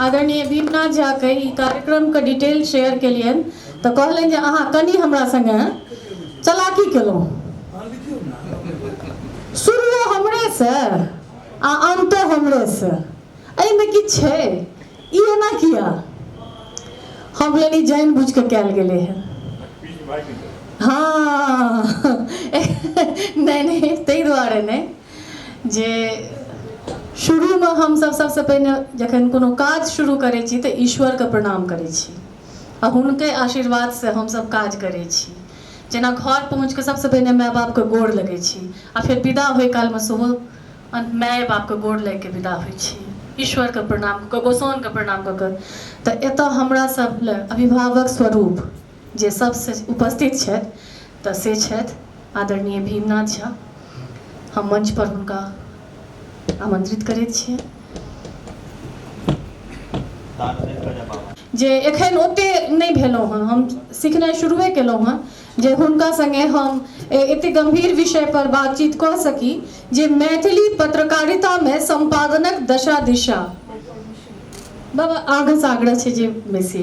आदरणीय भीमनाथ झाके ई कार्यक्रमके डिटेल शेयर केलियनि तऽ कहलनि जे अहाँ कनि हमरा सङ्गे चलाकी केलहुँ, शुरुओ हमरेसँ आ अन्तो हमरेसँ, एहिमे किछु छै? ई एना किया? हम कहलियनि ई जानि बुझि कऽ कयल गेलै हँ। हँ, नहि नहि, ताहि दुआरे नहि जे शुरूमे हमसभ सबसँ पहिने जखन कोनो काज शुरू करै छी तऽ ईश्वरके प्रणाम करै छी आ हुनके आशीर्वादसँ हमसभ काज करै छी। जेना घर पहुँचिकऽ सबसँ पहिने माय बापके गोर लगै छी आ फेर विदा होइ कालमे सेहो माय बापके गोर लागिकऽ विदा होइ छी, ईश्वरके प्रणाम कऽ कऽ, गोसाउनिके प्रणाम कऽ कऽ। तऽ एतऽ हमरा सब लए अभिभावक स्वरूप जे सबसँ उपस्थित छथि तऽ से छथि आदरणीय भीमनाथ झा। हम मंच पर हुनका आमंत्रित करैत छियै। जे एखन ओते नहि भेलहुँ हँ, हम सिखनाइ शुरुए केलहुँ हँ जे हुनका सङ्गे हम एते गम्भीर विषय पर बातचीत कऽ सकी जे मैथिली पत्रकारितामे सम्पादनक दशा दिशा। बाबा आगाँसँ आग्रह छै जे बेसी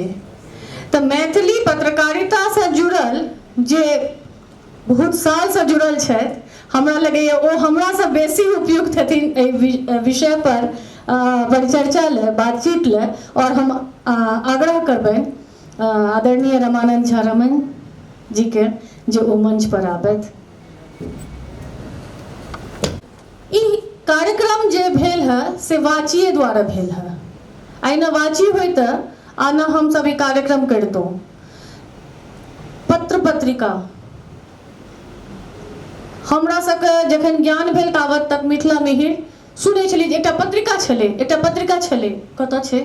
तऽ मैथिली पत्रकारितासँ जुड़ल जे बहुत सालसँ जुड़ल छथि, हमरा लगैए ओ हमरासँ बेसी उपयुक्त हेथिन एहि विषय पर परिचर्चा लए, बातचीत लए। आओर हम आग्रह करबनि आदरणीय रमानंद झा रमन जीके जे ओ मंच पर आबथि। ई कार्यक्रम जे भेल है से वाचिए द्वारा भेल है। आइ न वाची होइत आ न हमसब ई कार्यक्रम करितहुँ। पत्र पत्रिका हमरा सबके जखन ज्ञान भेल ताबत तक मिथिला मिहिर सुनै छलियै जे एकटा पत्रिका छलै, एकटा पत्रिका छलै, कतऽ छै?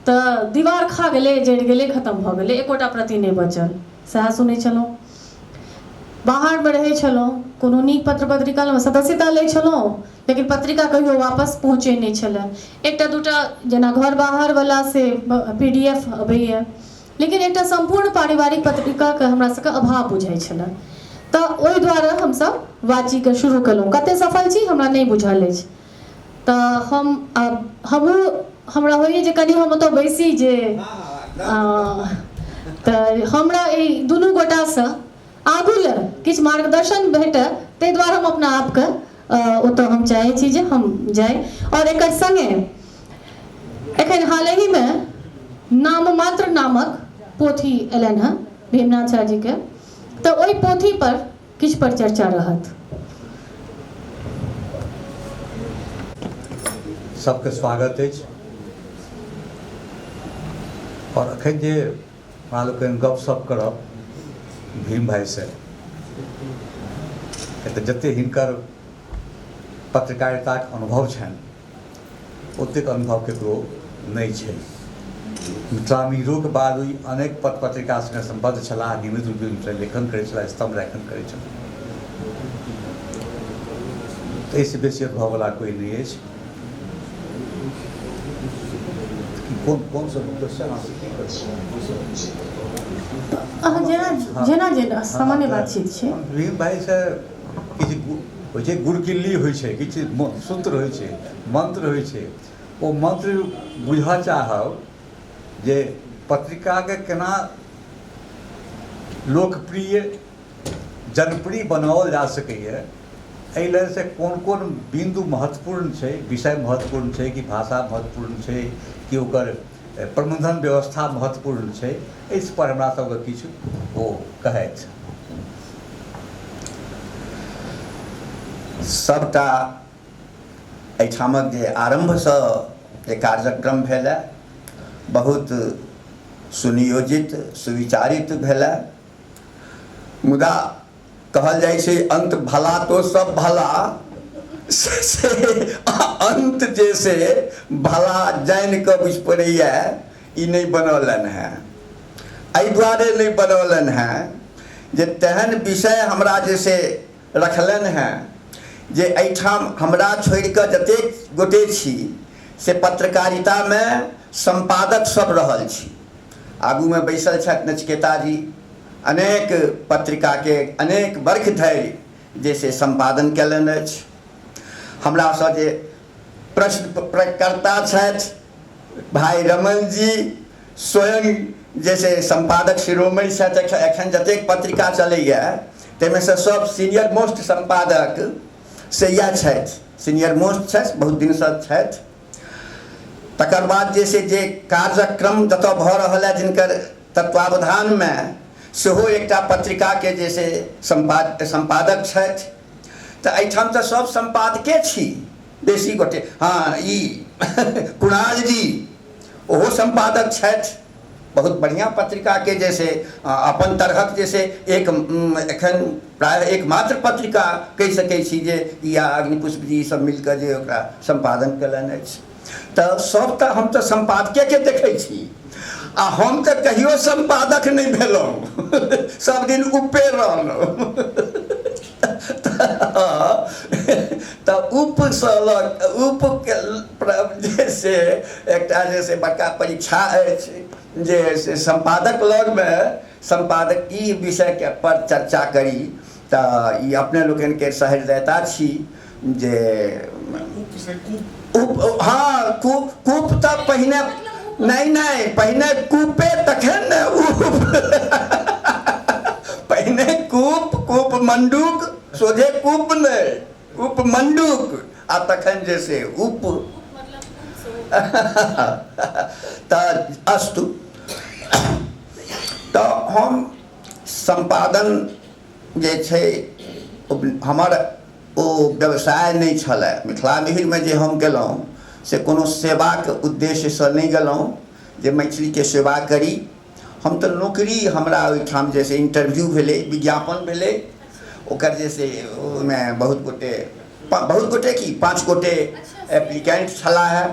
तऽ दीवार खा गेलै, जरि गेलै, खतम भऽ गेलै, एकोटा प्रति नहि बचल, सएह सुनै छलहुँ। बाहरमे रहै छलहुँ, कोनो नीक पत्र पत्रिकामे सदस्यता लै छलहुँ, लेकिन पत्रिका कहियो वापस पहुँचै नहि छलै। एकटा दूटा जेना घर बाहरवला से पी डी एफ अबैए, लेकिन एकटा सम्पूर्ण पारिवारिक पत्रिकाके हमरा सबके अभाव बुझाइ छलै, तऽ ओहि दुआरे हमसब वाचीके शुरू केलहुँ। कतेक सफल छी हमरा नहि बुझल अछि। तऽ हम आब हमहूँ हमरा होइए जे कनि हम ओतऽ बैसी जे तऽ हमरा एहि दुनू गोटासँ आगू लए किछु मार्गदर्शन भेटय, ताहि दुआरे हम अपना आपके ओतऽ हम चाहै छी जे हम जाइ। आओर एकर सङ्गे एखन हालहिमे नाममात्र नामक पोथी अयलनि हँ भीमनाथ झा जीके, तऽ ओहि पोथी पर किछु परिचर्चा रहत। सबके स्वागत अछि। आओर अखन जे हमरा लोकनि गपशप करब भीम भाइसँ, तऽ जते हिनकर पत्रकारिताक अनुभव छनि ओतेक अनुभव ककरो नहि छै। मिथिला मिहिरोके बाद ओ अनेक पत्र पत्रिका सङ्गे सम्बद्ध छलाह, नियमित रूपमे लेखन करै छलाह, स्तम्भ लेखन करै छलाह। तऽ एहिसँ बेसी अनुभववला कोइ नहि अछि। कोन कोन सब क्वेश्चन अहाँ जेना जेना जेना सामान्य बातचीत छै। भीम भाइसँ किछु होइ छै, गुरुकिल्ली होइ छै, किछु सूत्र होइ छै, मन्त्र होइ छै। ओ मन्त्र बुझऽ चाहब जे पत्रिकाके केना लोकप्रिय जनप्रिय बनाओल जा सकैए, एहि लेल से कोन कोन बिन्दु महत्वपूर्ण छै, विषय महत्वपूर्ण छै कि भाषा महत्वपूर्ण छै कि ओकर प्रबन्धन व्यवस्था महत्वपूर्ण छै, एहि पर हमरा सबके किछु ओ कहैत। सबटा एहिठामक जे आरम्भसँ जे कार्यक्रम भेल बहुत सुनियोजित सुविचारित भेल। मुदा कहल जाइ छै अंत भला तो सब भला, से अंत जे से भला जानि कऽ बुझि पड़ैए ई नहि बनौलनि हेँ। एहि दुआरे नहि बनौलनि हेँ जे तेहन विषय हमरा जे से रखलनि हेँ जे एहिठाम हमरा छोड़ि कऽ जतेक गोटे छी से पत्रकारितामे सम्पादक सब रहल छी। आगूमे बैसल छथि नचिकेता जी, अनेक पत्रिकाके अनेक बर्ख धरि जे से सम्पादन कयलनि अछि। हमरासँ जे प्रश्न प्रकर्ता छथि भाई रमन जी स्वयं जैसे सम्पादक शिरोमणि छथि। एखन जतेक पत्रिका चलैए ताहिमे से सब सीनियर मोस्ट सम्पादक से इएह छथि, सीनियर मोस्ट छथि, बहुत दिनसँ छथि। तकर बाद जे से जे कार्यक्रम जतऽ भऽ रहल है जिनकर तत्वावधानमे सेहो एकटा पत्रिकाके जे से सम्पादक छथि। तऽ एहिठाम तऽ सब सम्पादके छी बेसी गोटे। हाँ, ई कुणाल जी ओहो सम्पादक छथि, बहुत बढ़िआँ पत्रिकाके जे से अपन तरहक जे से एक एखन प्रायः एकमात्र पत्रिका कहि सकै छी जे ई आ अग्निपुष्प जी सब मिलकऽ जे ओकरा सम्पादन कयलनि अछि। तऽ सब तऽ हम तऽ सम्पादके देखै छी आ हम तऽ कहियो सम्पादक नहि भेलहुँ, सब दिन उपे रहलहुँ। तऽ उपसँ लऽ उप जे से एकटा जे से बड़का परीक्षा अछि जे से सम्पादक लगमे सम्पादकीय विषयके पर चर्चा करी। तऽ ई अपने लोकनिके सहृदयता छी जे उप, हाँ, कूप, कूप तऽ पहिने नहि नहि पहिने कूपे तखन ने उप, पहिने कूप, कूप मंडूक, सोझे कूप नहि, कूप मंडूक आ तखन जे से उप। तऽ अस्तु, तऽ हम सम्पादन जे छै हमर ओ व्यवसाय नहि छलै। मिथिला मिहिरमे जे हम गेलहुँ से कोनो सेवाके उद्देश्यसँ नहि गेलहुँ जे मैथिलीके सेवा करी। हम तऽ नौकरी हमरा ओहिठाम जे से इंटरव्यू भेलै, विज्ञापन भेलै ओकर जे से ओहिमे बहुत गोटे, बहुत गोटे की 5 गोटे एप्लीकेंट छलाह है,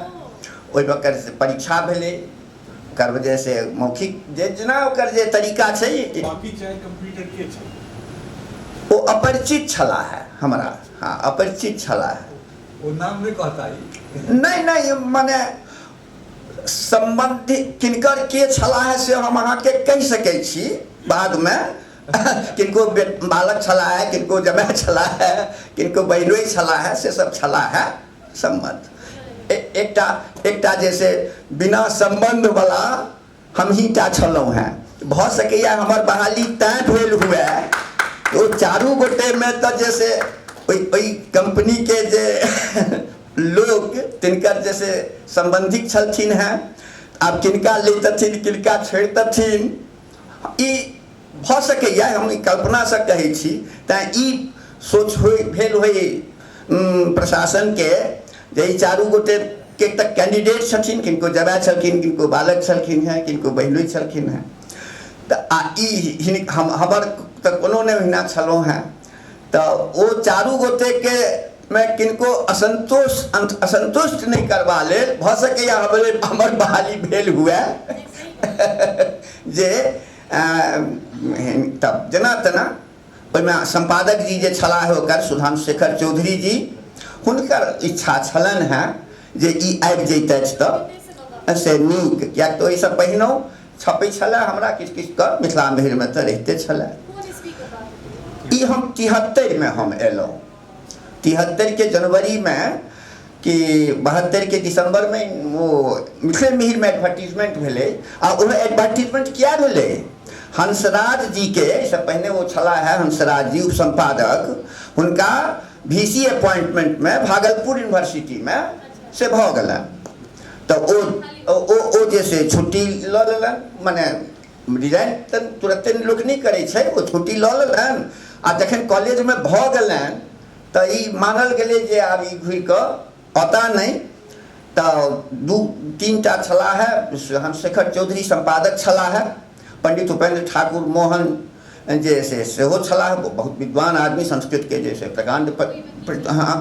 ओहिमे ओकर परीक्षा भेलै, ओकर वजह से मौखिक जे जेना ओकर जे तरीका छै। बाकी चाहे कंप्यूटर के छै ओ अपरिचित छलाह है हमरा, हाँ अपरिचित छलाह है। ओ नाम नहि कहता ई? नहि नहि, मने सम्बन्धित किनकर के छलाह है से हम अहाँके कहि सकै छी बादमे। किनको बालक छलाह है, किनको जमाय छलाह है, किनको बहिनोइ छलाह है, से सब छलाह है सम्बन्ध। एकटा एकटा जैसे बिना सम्बन्ध वाला हमही टा छलहुँ हेँ। भऽ सकैए हमर बहाली तैँ भेल हुए। ओ चारू गोटेमे तऽ जैसे ओहि ओहि कम्पनीके जे लोक तिनकर जैसे सम्बन्धिक छलखिन हेँ, आब किनका लैतथिन किनका छोड़ितथिन ई भऽ सकैए, हम ई कल्पनासँ कहै छी। तैँ ई सोच होइ भेल होइ प्रशासनके जे ई चारू गोटेके तऽ कैंडिडेट छथिन, किनको जमाय छलखिन, किनको बालक छलखिन हेँ, किनको बहिनोइ छलखिन हेँ, तऽ आ ई हिन हम हमर तऽ कोनो नहि ओहिना छलहुँ हेँ। तऽ ओ चारू गोटेके मे किनको असन्तोष असन्तुष्ट नहि करबा लेल भऽ सकैए हमरे हमर बहाली भेल हुए जे तब जेना तेना ओहिमे सम्पादक जी जे छलाह ओकर सुधांशु शेखर चौधरी जी, हुनकर इच्छा छलनि हेँ जे ई आबि जैतथि तऽ से नीक, किएक तऽ ओहिसँ पहिनहु छपै छलए हमरा किछु किछु कऽ मिथिला मिहिरमे तऽ रहिते छलए। ई हम 73 मे हम अयलहुँ, 73 के जनवरीमे कि 72 के दिसंबरमे ओ मिथिले मिहिरमे एडवर्टीजमेंट भेलै। आ ओ एडवर्टीजमेंट किया भेलै, हंसराज जीके एहिसँ पहिने ओ छलाह है हंसराज जी उपसम्पादक, हुनका VC अपॉइंटमेंटमे भागलपुर यूनिवर्सिटीमे से भऽ गेलनि। तऽ ओ ओ ओ जे से छुट्टी लऽ लेलनि, मने रिजाइन तऽ तुरन्ते लोक नहि करै छै, ओ छुट्टी लऽ लेलनि। आ जखन कॉलेजमे भऽ गेलनि तऽ ई मानल गेलै जे आब ई घुरि कऽ अता नहि। तऽ 2-3 टा छलाह है, हंसशेखर चौधरी सम्पादक छलाह है, पंडित उपेंद्र ठाकुर मोहन जे से सेहो छलाह, बहुत विद्वान आदमी, संस्कृतके जे से प्रकाण्ड, हाँ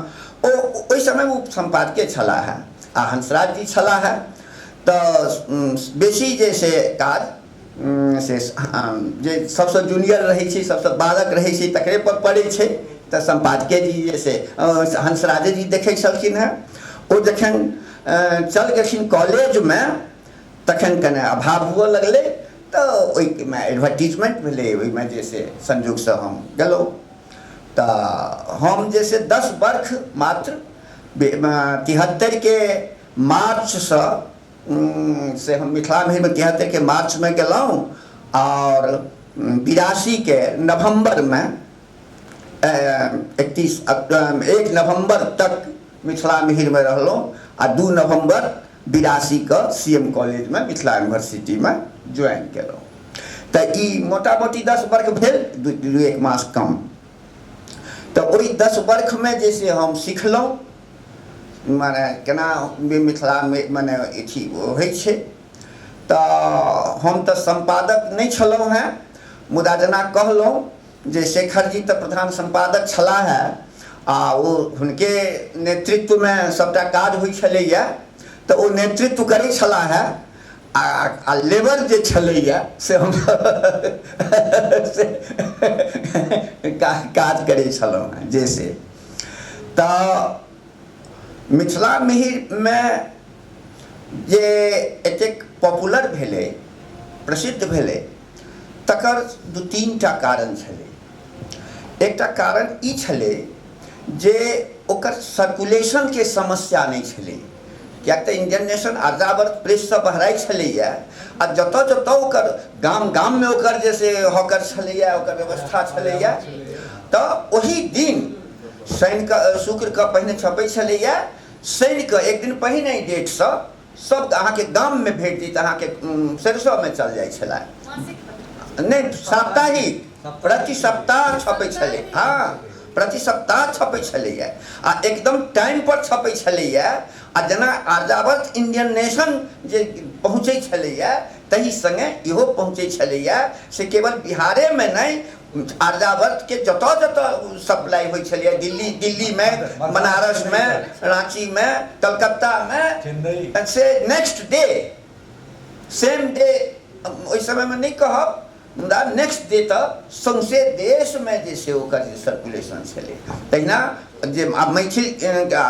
ओ ओहि समयमे उप सम्पादके छलाह है, आ हंसराज जी छलाह है। तऽ बेसी जे से काज से जे सबसँ जूनियर रहै छै, सबसँ बालक रहै छै, तकरे पर पड़ै छै। तऽ सम्पादके जी जे से हंसराजे जी देखै छलखिन हेँ। ओ जखन चल गेलखिन कॉलेजमे तखन कने अभाव हुअ लगलै, तऽ ओहिमे एडवर्टीजमेंट भेलै, ओहिमे जे से संजोगसँ हम गेलहुँ। तऽ हम जे से 10 वर्ष मात्र 73 के मार्चसँ से हम मिथिला मिहिरमे 73के मार्चमे गेलहुँ आओर 82के नवम्बरमे 1 नवम्बर तक मिथिला मिहिरमे रहलहुँ आ 2 नवम्बर 82के CM कॉलेजमे मिथिला यूनिवर्सिटीमे ज्वाइन केलहुँ। तऽ ई मोटा मोटी 10 वर्ष भेल, 2-1 मास कम। तऽ ओहि 10 वर्षमे जे से हम सिखलहुँ मने केना मिथिलामे मने अथी होइ छै। तऽ हम तऽ सम्पादक नहि छलहुँ हेँ, मुदा जेना कहलहुँ जे शेखरजी तऽ प्रधान सम्पादक छलाह हेँ आ ओ हुनके नेतृत्वमे सभटा काज होइ छलैए, तऽ ओ नेतृत्व करै छलाह हेँ आ लेबर जे छलैए से हम से काज करै छलहुँ हेँ। जैसे तऽ मिथिला मिहिरमे जे एतेक पॉपुलर भेलै, प्रसिद्ध भेलै, तकर 2-3 टा कारण छलै। एकटा कारण ई छलै जे ओकर सर्कुलेशनके समस्या नहि छलै, किएक तऽ इंडियन नेशन आर्यावर्त प्रेससँ बहराइ छलैए आ जतऽ जतऽ ओकर गाम गाममे ओकर जे से हॉकर छलैए, ओकर व्यवस्था छलैए, तऽ ओही दिन शनिके शुक्रके पहिने छपै छलैए, शनिके एक दिन पहिने डेटसँ सब अहाँके गाममे भेट जैत, अहाँके सरिसोमे चल जाइ छलै। नहि, साप्ताहिक प्रति सप्ताह छपै छलै। हाँ, प्रति सप्ताह छपै छलैए आ एकदम टाइम पर छपै छलैए। आ जेना आर्यावर्त इंडियन नेशन जे पहुँचै छलैए तही सङ्गे इहो पहुँचै छलैए। से केवल बिहारेमे नहि, आर्यावर्तके जतऽ जतऽ सप्लाई होइ छलैए, दिल्लीमे, बनारसमे, राँचीमे, कलकत्तामे, से नेक्स्ट डे सेम डे, ओहि समयमे नहि कहब, मुदा नेक्स्ट डे तऽ सौंसे देशमे जे छै ओकर जे सर्कुलेशन छलै। तहिना जे आब मैथिल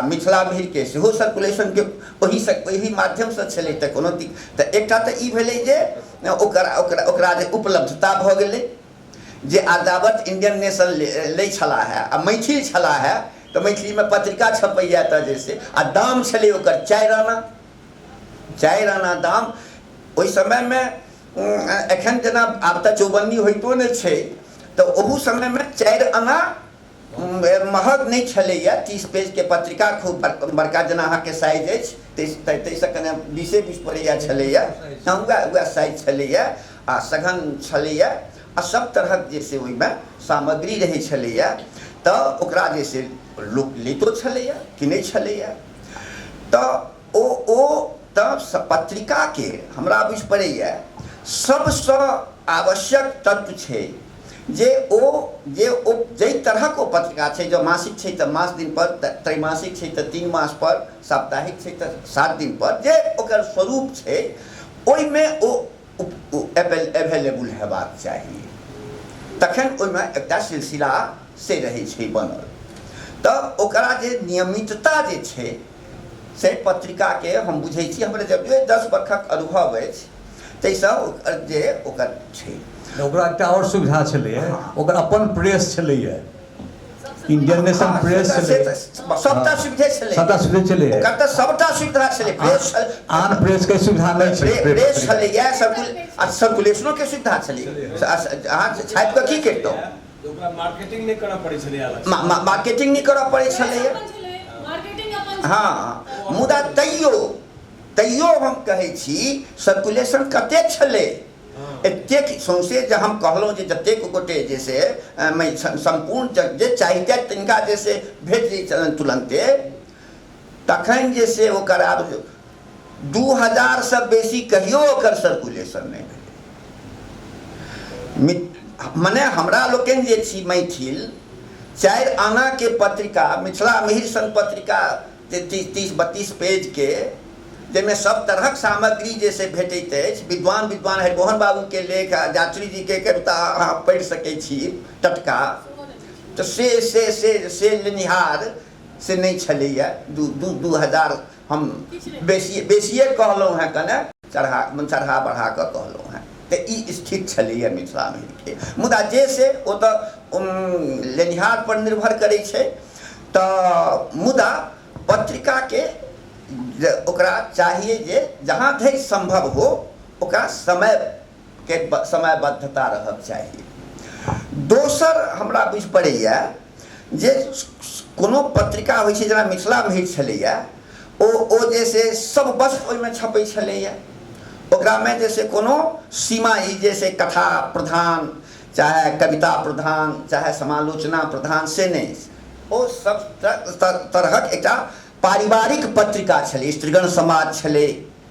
मिथिला मिहिरके सेहो सर्कुलेशनके ओहि माध्यमसँ छलै। तऽ कोनो तऽ एकटा तऽ ई भेलै जे ओकरा ओकरा ओकरा जे उपलब्धता भऽ गेलै, जे आर्यावर्त इंडियन नेशन लै छलाह है आ मैथिल छलाह है, तऽ मैथिलीमे पत्रिका छपैया, तऽ जे से आ दाम छलै ओकर 4 आना, 4 आना दाम ओहि समयमे। एखन जेना आब तऽ चौबन्नी होइतो नहि छै, तऽ ओहू समयमे 4 आना महग नहि छलैए। 30 पेजके पत्रिका खूब बड़का जेना अहाँके साइज अछि ताहिसँ कने 20-20 पड़ैया छलैए, वएह साइज छलैए आ सघन छलैए आ सब तरहक जे से ओहिमे सामग्री रहै छलैए। तऽ ओकरा जे से लोक लैतो छलैए, किनै छलैए। तऽ ओ तऽ पत्रिकाके हमरा बुझि पड़ैए सबसँ आवश्यक तत्व छै जे ओ जाहि तरहक ओ पत्रिका छै, जँ मासिक छै तऽ मास दिन पर, त्रैमासिक छै तऽ 3 मास पर, साप्ताहिक छै तऽ 7 दिन पर, जे ओकर स्वरूप छै ओहिमे ओ एवेलेबल हेबाक चाही, तखन ओहिमे एकटा सिलसिला से रहै छै बनल। तऽ ओकरा जे नियमितता जे छै से पत्रिकाके हम बुझै छी, हमरा जब 10 वर्षक अनुभव अछि ताहिसँ ओकर जे ओकर छै। ओकरा एकटा आओर सुविधा छलैए, ओकर अपन प्रेस छलैए, इंडियन नेशन प्रेस छलै, सबटा सुविधे छलै, सबटा सुविधे छलै, ओकर तऽ सबटा सुविधा छलै। प्रेस आन प्रेस के सुविधा नहि छलै, प्रेस छलैए, आ सर्कुलेशनो के सुविधा छलै। अहाँ छापि कऽ की करितहुँ, ओकरा मार्केटिंग नहि करऽ पड़ै छलै, मार्केटिंग नहि करऽ पड़ै छलैए। हाँ, मुदा तैयो तैयो हम कहै छी सर्कुलेशन कतेक छलै, एतेक सौंसे जे हम कहलहुँ जे जतेक गोटे जे से सम्पूर्ण जे चाहिते तिनका जे से भेट जाइ छलनि तुरन्ते। तखन जे से ओकर आब 2000सँ बेसी कहियो ओकर सर्कुलेशन नहि भेलै। मने हमरा लोकनि जे छी मैथिल, 4 आनाके पत्रिका मिथिला मिहिर सन पत्रिका 30-32 पेजके, जाहिमे सब तरहक सामग्री जे से भेटैत अछि, विद्वान विद्वान हरिमोहन बाबूके लेख आ यात्री जीके कविता अहाँ पढ़ि सकै छी टटका, तऽ से से से से लेनिहार से नहि छलैए। 2000 हम बेसिए कहलहुँ हेँ, कने चढ़ा बढ़ा कऽ कहलहुँ हेँ। तऽ ई स्थिति छलैए मिथिला मिहिरके। मुदा जे से ओ तऽ लेनिहार पर निर्भर करै छै। तऽ मुदा पत्रिकाके जे ओकरा चाहिए जे जहाँ धरि सम्भव हो ओकरा समयके समयबद्धता रहक चाही। दोसर हमरा बुझि पड़ैए जे कोनो पत्रिका होइ छै, जेना मिथिला मिहिर छलैए, ओ ओ जे से सब वस्तु ओहिमे छपै छलैए, ओकरामे जे से कोनो सीमा ई जे से कथा प्रधान चाहे कविता प्रधान चाहे समालोचना प्रधान से नहि, ओ सब तरहक एकटा पारिवारिक पत्रिका छलै। स्त्रीगण समाज छलै,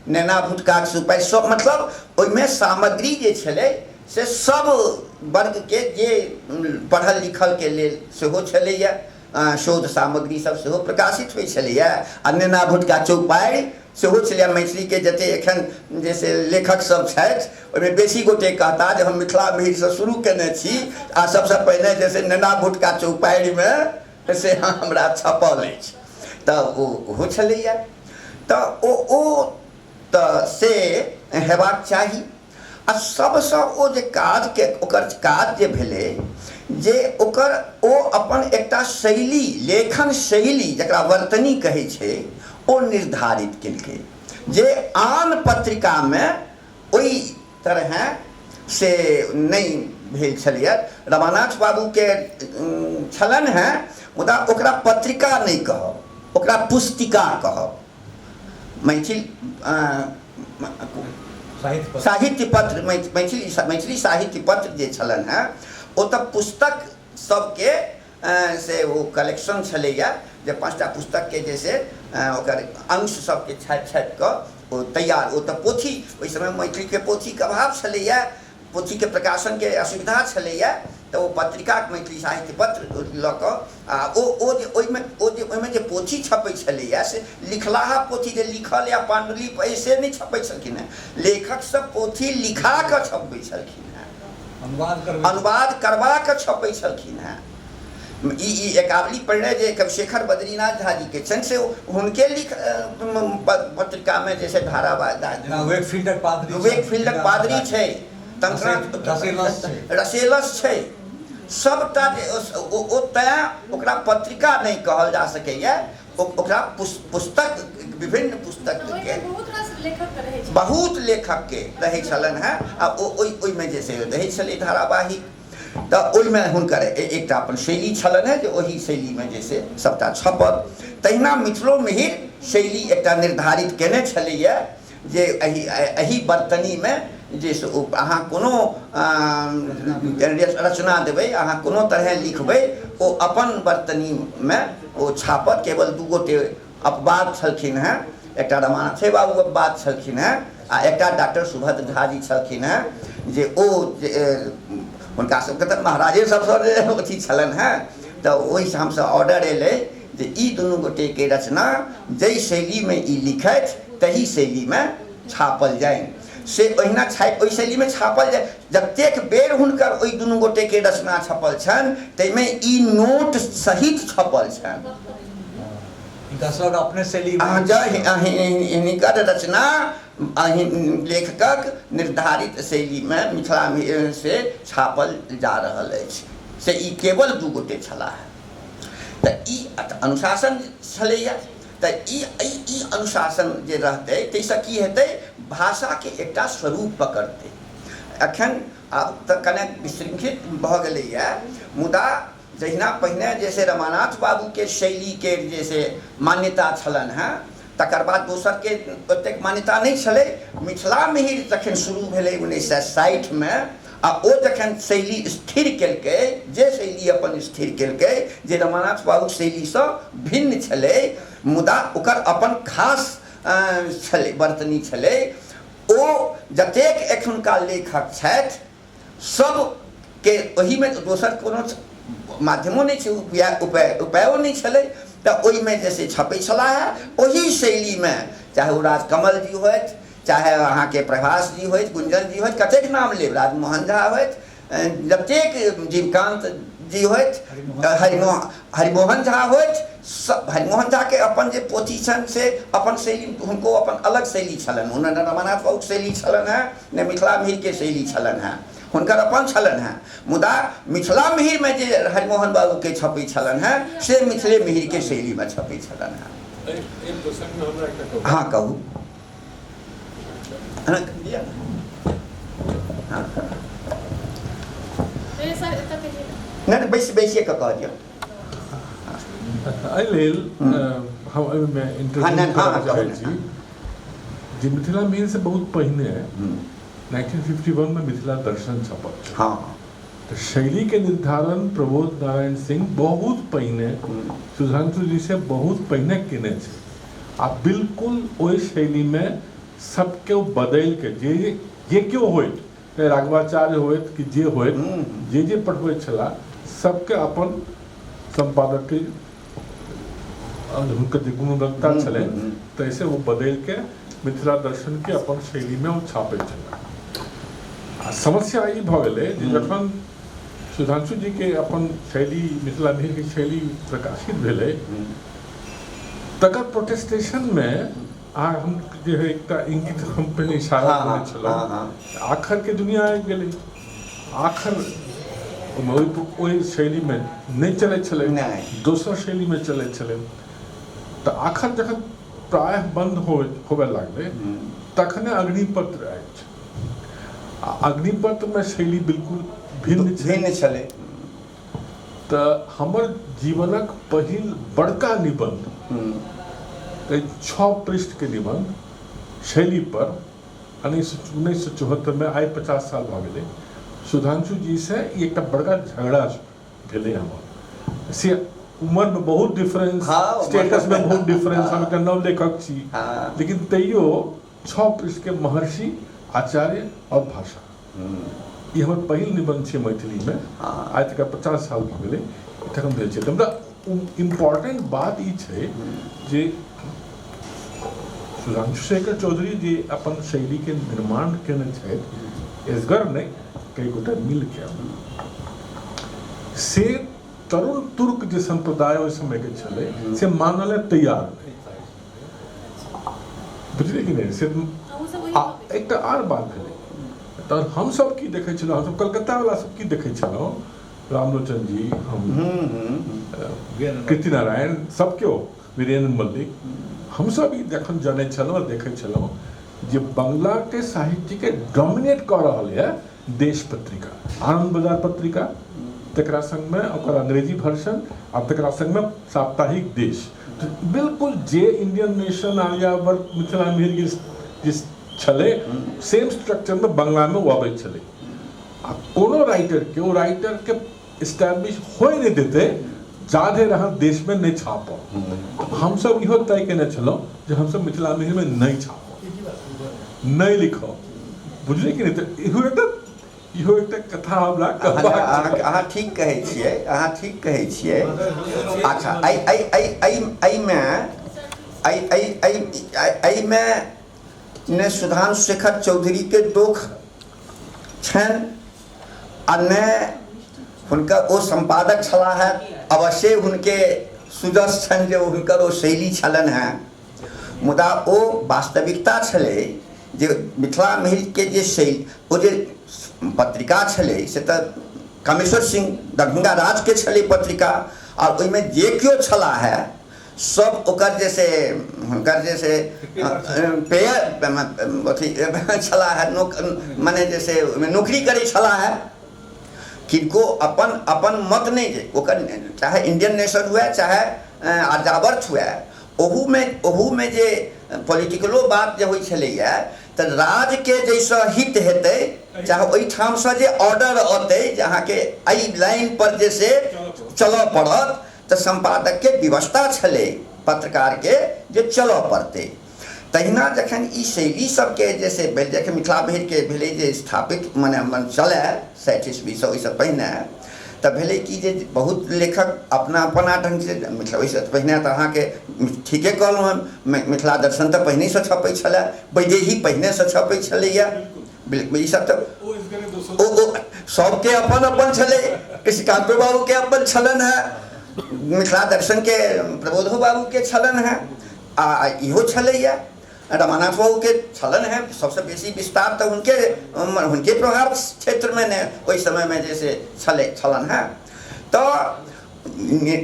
नेना भुटकाक सुपारी सब, मतलब ओहिमे सामग्री जे छलै से सब वर्गके जे पढ़ल लिखलके लेल सेहो छलैए, शोध सामग्री सब सेहो प्रकाशित होइ छलैए, आ नेना भुटका चौपाड़ि सेहो छलैए। मैथिलीके जते एखन जे से लेखक सब छथि ओहिमे बेसी गोटे कहता जे हम मिथिला मिहिरसँ शुरू केने छी आ सबसँ पहिने जे से नेना भुटका चौपाड़िमे से हमरा छपल अछि, तऽ ओ ओहो छलैए। तऽ ओ ओ तऽ से हेबाक चाही। आ सबसँ ओ जे काजके ओकर काज जे भेलै जे ओकर ओ अपन एकटा शैली, लेखन शैली जकरा वर्तनी कहै छै, ओ निर्धारित केलकै जे आन पत्रिकामे ओहि तरहेँ से नहि भेल छलैए। रमानाथ बाबूके छलनि हेँ, मुदा ओकरा पत्रिका नहि कहब, ओकरा पुस्तिका कहब। मैथिल साहित्य पत्र, मैथिली मैथिली साहित्य पत्र जे छलनि हेँ ओ तऽ पुस्तक सबके से ओ कलेक्शन छलैए जे 5टा पुस्तकके जे से ओकर अंश सबके छापि छापि कऽ ओ तैयार, ओ तऽ पोथी ओहि समय मैथिलीके पोथीके अभाव छलैए, पोथीके प्रकाशनके असुविधा छलैए, तऽ ओ पत्रिका मैथिली साहित्य पत्र लऽ कऽ आ ओ ओ जे ओहिमे ओ जे ओहिमे जे पोथी छपै छलैए से लिखलाहा पोथी जे लिखल या पाण्डुलिपि अइ से नहि छपै छलखिन हेँ, लेखक सब पोथी लिखा कऽ छपबै छलखिन हेँ, अनुवाद करबा कऽ छपै छलखिन हेँ। ई ई एकावली पढ़ने जे कविशेखर बद्रीनाथ झा जी के छनि से हुनके लिख पत्रिकामे जे छै धारावाहिक वेकफील्डक पादरी, वेकफील्डक पादरी छै, रसेलस छै, सबटा जे ओ तैँ ओकरा पत्रिका नहि कहल जा सकैए, ओकरा पुस्तक, विभिन्न पुस्तकके बहुत लेखकके रहै छलनि हेँ आ ओ ओहिमे जे से रहै छलै धारावाहिक, तऽ ओहिमे हुनकर एकटा अपन शैली छलनि हेँ जे ओहि शैलीमे जे से सबटा छपल। तहिना मिथिलो मिहिर शैली एकटा निर्धारित केने छलैए जे एहि एहि वर्तनीमे जे से ओ अहाँ कोनो रचना देबै, अहाँ कोनो तरहे लिखबै, ओ अपन वर्तनीमे ओ छापत। केवल 2 गोटे अपवाद छलखिन हेँ, एकटा रमानाथे बाबू अपवाद छलखिन हेँ आ एकटा डॉक्टर सुभद्र झा जी छलखिन हेँ जे ओ जे हुनका सबके तऽ महाराजे सबसँ जे अथी छलनि हेँ, तऽ ओहिसँ हमसब ऑर्डर एलै जे ई दुनू गोटेके रचना जाहि शैलीमे ई लिखथि तही शैलीमे छापल जानि, से ओहिना छापि ओहि शैलीमे छापल जाय। जतेक बेर हुनकर ओहि दुनू गोटेके रचना छपल छनि ताहिमे ई नोट सहित छपल छनि। अपने शैली हिनकर रचना लेखकक निर्धारित शैलीमे मिथिलामे से छापल जा रहल अछि, से ई केवल 2 गोटे छलाह। तऽ ई अनुशासन छलैए, तऽ ई ई अनुशासन जे रहतै ताहिसँ की हेतै, भाषाके एकटा स्वरूप पकड़तै। एखन आब तऽ कने विशृंखलित भऽ गेलैए, मुदा जहिना पहिने जे से रमानाथ बाबूके शैलीके जे से मान्यता छलनि हेँ, तकर बाद दोसरके ओतेक मान्यता नहि छलै। मिथिला मिहिर जखन शुरू भेलै 1960मे आ ओ जखन शैली स्थिर केलकै, जे शैली अपन स्थिर केलकै जे रमानाथ बाबूक शैलीसँ भिन्न छलै, मुदा ओकर अपन खास छलै, वर्तनी छलै, ओ जतेक एखुनका लेखक छथि सबके ओहिमे दोसर कोनो माध्यमो नहि छै, उपायो नहि छलै, तऽ ओहिमे जे से छपै छलाह हेँ ओही शैलीमे, चाहे ओ राजकमल जी होथि, चाहे अहाँके प्रभास जी होथि, गुंजन जी होथि, कतेक नाम लेब, राजमोहन झा होथि, जतेक जीवकान्त जी होथि, हरिमोहन झा होथि, सब हरिमोहन झाके अपन जे पोथी छनि से अपन शैली, हुनको अपन अलग शैली छलनि, हुनकर ने रमानाथ बाबूके शैली छलनि हेँ ने मिथिला मिहिरके शैली छलनि हेँ, हुनकर अपन छलनि हेँ, मुदा मिथिला मिहिरमे जे हरिमोहन बाबूके छपै छलनि हेँ से मिथिले मिहिरके शैलीमे छपै छलनि हेँ। एहि प्रसंगमे हमरा एकटा कहू। हँ कहू। हँ, दिअ ने। हँ नहि नहि, बैस बैसिए कऽ कह दियौ। एहि लेल हम एहिमे हँ, इंटरव्यू नहि, हँ, करऽ कहू चाहै ने। छी जे मिथिला मिहिरसँ बहुत पहिने 1951 मे मिथिला दर्शन छपल छल। तऽ शैलीके निर्धारण प्रबोध नारायण सिंह बहुत पहिने सुधांशु जी से बहुत पहिने केने छै आ बिल्कुल ओहि शैलीमे सबके ओ बदलि के जे जे केओ होइत, चाहे राघवाचार्य होइत कि जे होइत, जे जे पठबैत छलाह सबके अपन सम्पादकके हुनकर जे गुणवत्ता छलै ताहिसँ ओ बदलि के मिथिला दर्शनके अपन शैलीमे ओ छापैत छलाह। आ समस्या ई भऽ गेलै जे जखन सुधांशु जीके अपन शैली मिथिला मिहिरके शैली प्रकाशित भेलै तकर प्रोटेस्टेशनमे आ हम जे है एकटा इंगित हम पहिने इशारा केने छलहुँ, आखरके दुनिया आबि गेलै। आखर ओहि शैलीमे नहि चलै छलै, दोसर शैलीमे चलै छलै। तऽ आखर जखन प्रायः बन्द होबे लागलै तखने अग्निपत्र आयल छै। आ अग्निपत्रमे शैली बिल्कुल भिन्न छै, भिन्न छलै। तऽ हमर जीवनक पहिल बड़का निबन्ध, 6 पृष्ठके निबन्ध शैली पर 1974 में, आइ 50 साल भऽ गेलै, सुधांशु जी से ई एकटा बड़का झगड़ा भेलै हमर। से उम्रमे बहुत डिफरेंस, स्टेटसमे बहुत डिफरेंस, हम एकटा नव लेखक छी, लेकिन तैयो 6 पृष्ठके महर्षि, आचार्य और भाषा, ई हमर पहिल निबन्ध छै मैथिलीमे। आइ तक 50 साल भऽ गेलै तखन भेल छै। तऽ हमरा इम्पोर्टेंट बात ई छै जे सुधांशु शेखर चौधरी जे अपन शैलीके निर्माण केने छथि, एसगर नहि, कई गोटा मिलके, से तरुण तुर्क जे सम्प्रदाय ओहि समयके छलै से मानय तैयार नहि, बुझलियै कि नहि? से आ एकटा आर बात भेलै, तहन हमसब की देखै छलहुँ, हमसब कलकत्तावला सब की देखै छलहुँ, रामलोचन जी, हम, कीर्ति नारायण, सब केओ, वीरेंद्र मल्लिक, हमसब ई जखन जनै छलहुँ, देखै छलहुँ जे बंगलाके साहित्यके डोमिनेट कऽ रहल यऽ देश पत्रिका, आनंद बाजार पत्रिका, तकरा संगमे ओकर अंग्रेजी वर्जन आ तकरा संगमे साप्ताहिक देश। बिल्कुल जे इंडियन नेशन आर्यावर्त मिथिला मिहिर जे छलै सेम स्ट्रक्चरमे बंगलामे ओ अबै छलै। आ कोनो राइटरके ओ राइटरके इस्टेब्लिश होइ नहि देतै जाधरि अहाँ देशमे नहि छापब। हमसब इहो तय केने छलहुँ जे हमसब मिथिला मिहिरमे नहि छापब, नहि लिखब, बुझलियै कि नहि? तऽ इहो एकटा कथा हमरा कहबाक। अहाँ ठीक कहै छियै, अहाँ ठीक कहै छियै। अच्छा, एहिमे एहिमे ने सुधांशु शेखर चौधरीके दोख छनि आ ने हुनकर ओ सम्पादक छलाह हेँ, अवश्ये हुनके सुजस छनि जे हुनकर ओ शैली छलनि हेँ, मुदा ओ वास्तविकता छलै जे मिथिला मिहिरके जे शैली, ओ जे पत्रिका छलै से तऽ कामेश्वर सिंह दरभंगा राजके छलै पत्रिका, आ ओहिमे जे केओ छलाह हेँ सब ओकर जे से हुनकर जे से पेय अथी छलाह हेँ, मने जे से ओहिमे नौकरी करै छलाह हेँ, किनको अपन अपन मत नहि जे ओकर, चाहे इंडियन नेशन हुए चाहे आर्यावर्त हुए, ओहूमे जे पॉलिटिकलो बात जे होइ छलैए तऽ राजके जाहिसँ हित हेतै, चाहे ओहिठामसँ जे ऑर्डर अतै जे अहाँके एहि लाइनपर जे से चलऽ पड़त, तऽ सम्पादकके व्यवस्था छलै पत्रकारके जे चलऽ पड़तै। तहिना जखन ई शैली सबके जे से भेल, जखन मिथिला मिहिरके भेलै जे स्थापित मने चलए 60 ईस्वीसँ ओहिसँ पहिने, तऽ भेलै कि जे बहुत लेखक अपना अपना ढङ्गसँ मिथिला, ओहिसँ पहिने तऽ अहाँके ठीके कहलहुँ हम, मिथिला दर्शन तऽ पहिनहिसँ छपै छलै, वैदेही पहिनेसँ छपै छलैए, बिल्कुल ई सब तऽ ओ सबके अपन अपन छलै, कृष्णकान्तो बाबूके अपन छलनि हेँ, मिथिला दर्शनके प्रबोधो बाबूके छलनि हेँ, आ इहो छलैए रमानाथ बाबूके छलनि हेँ। सबसँ बेसी विस्तार तऽ हुनके हुनके प्रभाव क्षेत्रमे ने ओहि समयमे जे से छलै छलनि हेँ। तऽ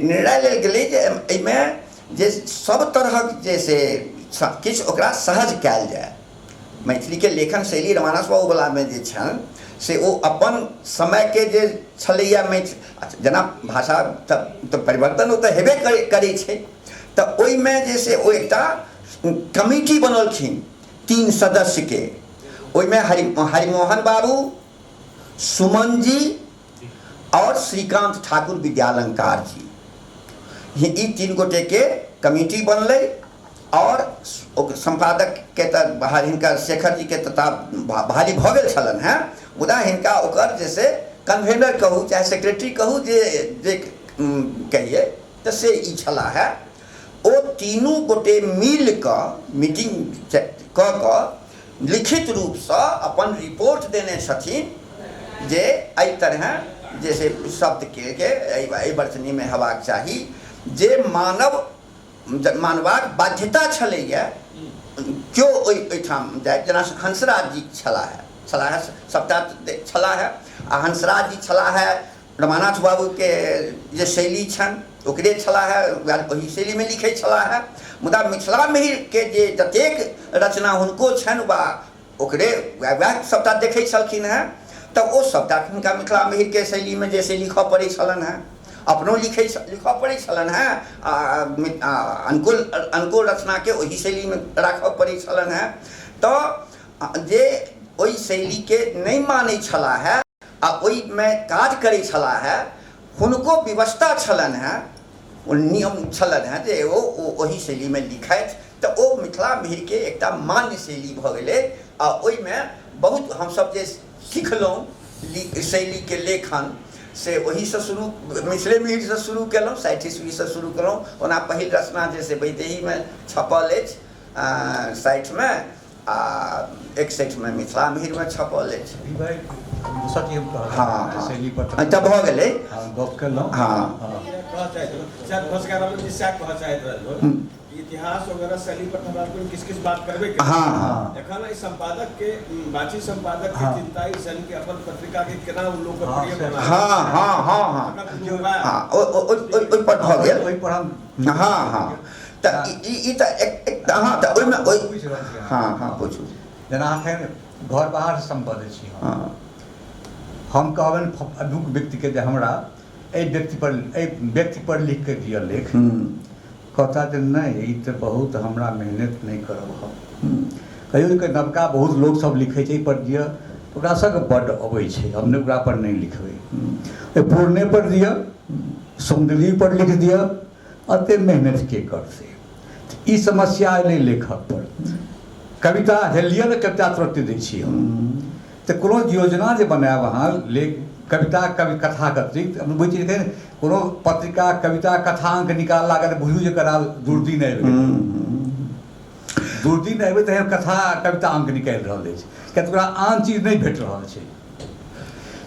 निर्णय लेल गेलै जे एहिमे जे सब तरहक जे से किछु ओकरा सहज कयल जाय। मैथिलीके लेखन शैली रमानाथ बाबूवलामे जे छनि से ओ अपन समयके जे छलैए मैथिली जेना भाषा तऽ परिवर्तन ओ तऽ हेबे करै छै, तऽ ओहिमे जे से ओ एकटा कमिटी बनौलखिन 3 सदस्यके, ओहिमे हरिमोहन बाबू, सुमन जी और श्रीकांत ठाकुर विद्यालंकार जी, ई 3 गोटेके कमिटी बनलै। और संपादक के तऽ बाहर हिनकर शेखर जी के तऽ भारी भऽ गेल छलनि हेँ, मुदा हिनका ओकर जे से कन्वेनर कहू चाहे सेक्रेटरी कहू जे जे कहियै तऽ से ई छलाह हेँ। ओ तीनू गोटे मिल कऽ मीटिंग कऽ कऽ लिखित रूपसँ अपन रिपोर्ट देने छथिन जे एहि तरहेँ जे से शब्दके एहि वर्तनीमे हेबाक चाही, जे मानव मानबाक बाध्यता छलैए केओ ओहिठाम जाय। जेना हंसराज जी छलाह छलाह सभटा छलाह, आ हंसराज जी छलाह रमानाथ बाबूके जे शैली छनि ओकरे छलाह, ओहि शैलीमे लिखै छलाह। मुदा मिथिला मिहिरके जे जतेक रचना हुनको छनि वा ओकरे वएह सभटा देखै छलखिन हेँ, तऽ ओ सभटा हुनका मिथिला मिहिरके शैलीमे जे से लिखऽ पड़ै छलनि हेँ, अपनो लिखै लिखऽ पड़ै छलनि हेँ आ अनको अनको रचनाके ओहि शैलीमे राखऽ पड़ै छलनि हेँ। तऽ जे ओहि शैलीके नहि मानै छलाह हेँ आ ओहिमे काज करै छलाह हेँ, हुनको विवशता छलनि हेँ, ओ नियम छलनि हेँ जे ओ ओहि शैलीमे लिखथि। तऽ ओ मिथिला मिहिरके एकटा मान्य शैली भऽ गेलै आ ओहिमे बहुत हमसभ जे सिखलहुँ शैलीके लेखन से ओहीसँ शुरू मिथिले मिहिरसँ शुरू केलहुँ, 60 ईस्वीसँ शुरू केलहुँ। ओना पहिल रचना जे से वैदेहीमे छपल अछि 60मे, आ 61मे मिथिला मिहिरमे छपल अछि। दोसर चीज हम कहब, हँ, शैली पर तऽ भऽ गेलै, हँ, गप केलहुँ। हँ, कहऽ चाहैत रहलहुँ, शायद भऽ सकैए रमण जी सएह कहऽ चाहैत रहलहुँ, इतिहास वगैरह शैली पर हमरा लोकनि किछु किछु बात करबे केलियै। हँ हँ एखन एहि संपादक के बाची संपादक के चिंता ई छनि कि अपन पत्रिका के केना ओ लोकप्रिय बना हँ हँ हँ हँ तकर कोनो उपाय हँ ओहि पर भऽ गेल। ओहि पर हम हँ हँ तऽ ई ई तऽ एक एक हँ तऽ ओहिमे ओहि पूछि रहल छी। हँ हँ पूछू। जेना एखन घर बाहरसँ सम्बद्ध छी हम, हँ हम कहबनि अभिमुख व्यक्तिके जे हमरा एहि व्यक्तिपर एहि व्यक्तिपर लिखि कऽ दिअ लेख, कहता जे नहि ई तऽ बहुत हमरा मेहनत नहि करब हम। कहियो जे नवका बहुत लोकसभ लिखै छै एहिपर दिअ, ओकरा सबके बड्ड अबै छै, हम नहि ओकरा पर नहि लिखबै। ओहि पुरने पर दिअ, सौन्दर्य पर लिख दिअ, एते मेहनत के करतै? ई समस्या एलै लेखक पर। कविता हे लिअ ने, कविता तुरन्ते दै छी हम। तऽ कोनो योजना जे बनायब अहाँ लेख कविता कवि कथाके अतिरिक्त, हम बुझै छियै कोनो पत्रिका कविता कथा अंक निकाल लागल, बुझू जे करा दुर्दिन आबि गेल। दुर्दिन आबि तऽ कथा कविता अंक निकालि रहल अछि, किएक तऽ ओकरा आन चीज नहि भेट रहल छै।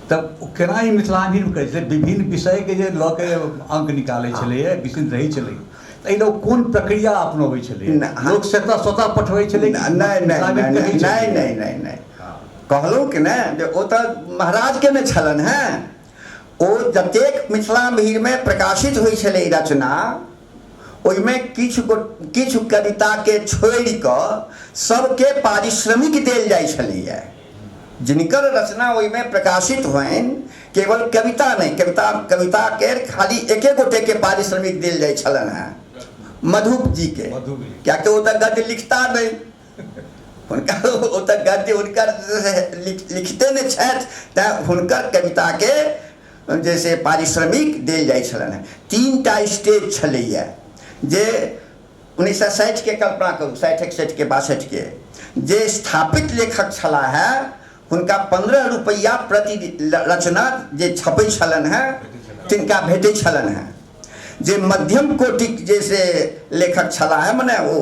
तऽ केना ई मिथिला मिहिर करै छलै, विभिन्न विषयके जे लऽ के अंक निकालै छलैए, विभिन्न रहै छलै, एहि लए कोन प्रक्रिया अपनबै छलै? लोक स्वतः स्वतः पठबै छलै? नहि नहि नहि नहि नहि नहि, कहलहुँ कि नहि जे ओ तऽ महाराजके ने छलनि हेँ। ओ जतेक मिथिला मिहिरमे प्रकाशित होइ छलै रचना, ओहिमे किछु किछु कविताके छोड़ि कऽ सबके पारिश्रमिक देल जाइ छलैए। जिनकर रचना ओहिमे प्रकाशित होइन, केवल कविता नहि, कविता कविताके खाली एके गोटेके पारिश्रमिक देल जाइ छलनि हेँ, मधुप जीके, किएक तऽ ओ तऽ गद्य लिखता नहि, हुनका ओ तऽ गद्य हुनकर लिखिते नहि छथि, तैँ हुनकर कविताके जे से पारिश्रमिक देल जाइ छलनि हेँ। 3टा स्टेज छलैए जे 1960के कल्पना करू, 60 61के 62के जे स्थापित लेखक छलाह हेँ हुनका 15 रुपैआ प्रति रचना जे छपै छलनि हेँ तिनका भेटै छलनि हेँ। जे मध्यम कोटिक जे से लेखक छलाह हेँ, मने ओ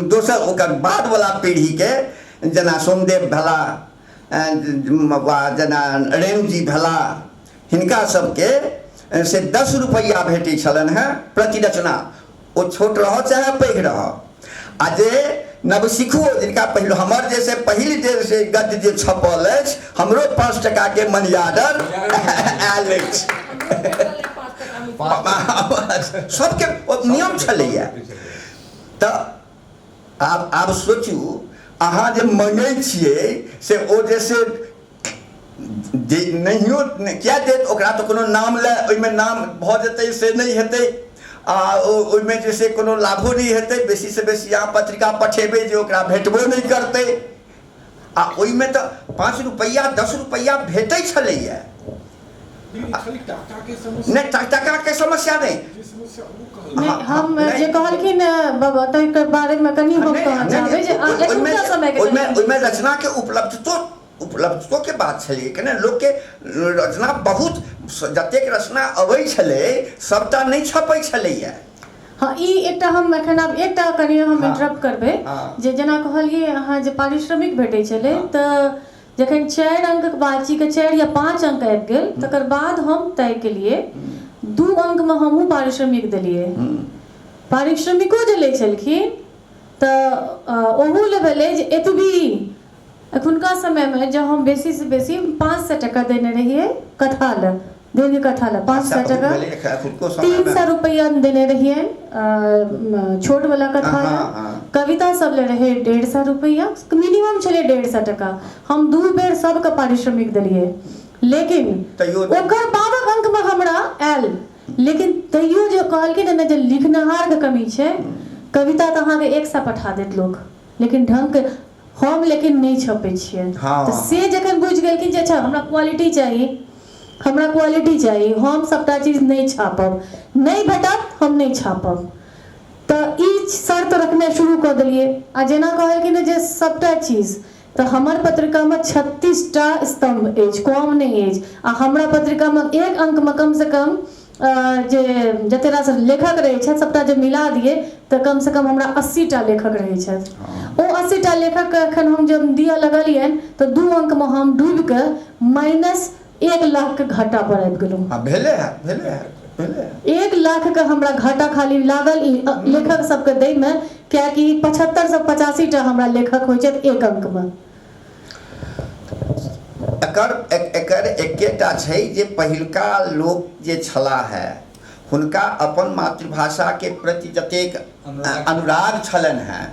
दोसर ओकर बादवला पीढ़ीके, जेना सोमदेव भेला वा जेना रेणुजी भेला, हिनका सबके से 10 रुपैआ भेटै छलनि हेँ प्रति रचना, ओ छोट रहऽ चाहे पैघ रहऽ। आ जे नवसिखुओ जिनका पहिल हमर जे से पहिल जे से गद्य जे छपल अछि, हमरो 5 टकाके मनी ऑर्डर आयल अछि। सबके ओ नियम छलैया। तऽ आब आब सोचू, अहाँ जे मंगै छियै से ओ जे से जे नहियो किया देत, ओकरा तऽ कोनो नाम लए ओहिमे नाम भऽ जेतै से नहि हेतै, आ ओहिमे जे से कोनो लाभो नहि हेतै। बेसीसँ बेसी अहाँ पत्रिका पठेबै जे ओकरा भेटबो नहि करतै। आ ओहिमे तऽ 5 रुपैआ 10 रुपैआ भेटै छलैया। नहि, टाकाके समस्या नहि, हम जे कहलखिन बाबा ताहिके बारेमे कनि हम कहऽ चाहबै जे ओहिमे ओहिमे रचनाके उपलब्धतो उपलब्धतोके बात छलै कि ने। लोकके रचना बहुत, जतेक रचना अबै छलै सभटा नहि छपै छलैया। हँ, ई एकटा हम एखन आब एकटा कनि हम इंटरप्ट करबै जे जेना कहलियै अहाँ जे पारिश्रमिक भेटै छलै, तऽ जखन 4 अंकक बाचीके 4 या 5 अंक आबि गेल तकर बाद हम तय केलियै 2 अंकमे हमहूँ पारिश्रमिक देलियै। पारिश्रमिको जे लै छलखिन तऽ ओहू लए भेलै जे एतबी एखुनका समयमे जँ हम बेसीसँ बेसी 500 टका देने रहियै कथा लए, दीर्घ कथा लए 500 टका, 300 रुपैआ देने रहियनि छोटवला कथा लए, कविता सब लए रहै 150 रुपैआ, मिनिमम छलै 150 टका। हम 2 बेर सबके पारिश्रमिक देलियै, लेकिन ओकर बादक अंकमे हमरा आयल। लेकिन तैयो जे कहलखिन ने जे लिखनिहारके कमी छै, कविता तऽ अहाँके 100 पठा देत लोक, लेकिन ढङ्गके हम लेकिन नहि छपै छियै। तऽ से जखन बुझि गेलखिन जे अच्छा हमरा क्वालिटी चाही, हमरा क्वालिटी चाही, हम सभटा चीज नहि छापब, नहि भेटत हम नहि छापब, तऽ ई शर्त रखनाइ शुरू कऽ देलियै। आ जेना कहलखिन जे सभटा चीज, तऽ हमर पत्रिकामे 36टा स्तम्भ अछि, कम नहि अछि। आ हमरा पत्रिकामे एक अंकमे कमसँ कम जे जते रास लेखक रहै छथि सबटा जे मिला दियै तऽ कमसँ कम हमरा 80टा लेखक रहै छथि। ओ 80टा लेखकके एखन हम जब दिअ लगलियनि तऽ 2 अंकमे हम डूबिकऽ -1 लाखके घाटा पर आबि गेलहुँ। भेलै हँ, भेलै हँ, भेलै। 1 लाखके हमरा घाटा खाली लागल ई लेखक सबके दैमे, किएकि 75 से 85टा हमरा लेखक होइ छथि एक अंकमे। एकर एकर एकेटा छै जे पहिलुका लोक जे छलाह है हुनका अपन मातृभाषाके प्रति जतेक अनुराग छलनि हेँ,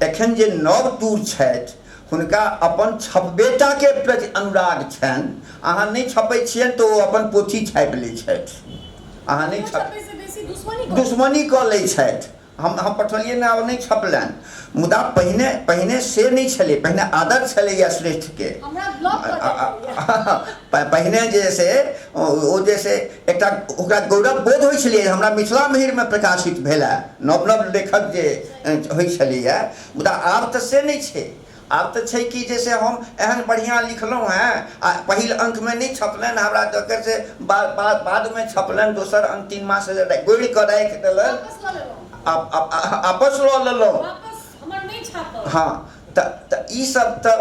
एखन जे नव तूर छथि हुनका अपन छपबेटाके प्रति अनुराग छनि। अहाँ नहि छपै छियनि तऽ ओ अपन पोथी छापि लै छथि, अहाँ नहि छप दुश्मनी कऽ लै छथि। हम पठौलियै ने, आब नहि छपलनि। मुदा पहिने पहिने से नहि छलै, पहिने आदर छलैया श्रेष्ठके। पहिने जे से ओ जे से एकटा ओकरा गौरव बोध होइ छलैया, हमरा मिथिला मिहिरमे प्रकाशित भेला, नव नव लेखक जे होइ छलैया। मुदा आब तऽ से नहि छै। आब तऽ छै कि जे से हम एहन बढ़िआँ लिखलहुँ हेँ आ पहिल अंकमे नहि छपलनि, हमरा जकर से बादमे छपलनि, दोसर अंक 3 मास गोड़ि कऽ राखि देलनि, आपस लऽ लेलहुँ। हँ, तऽ ई सब तऽ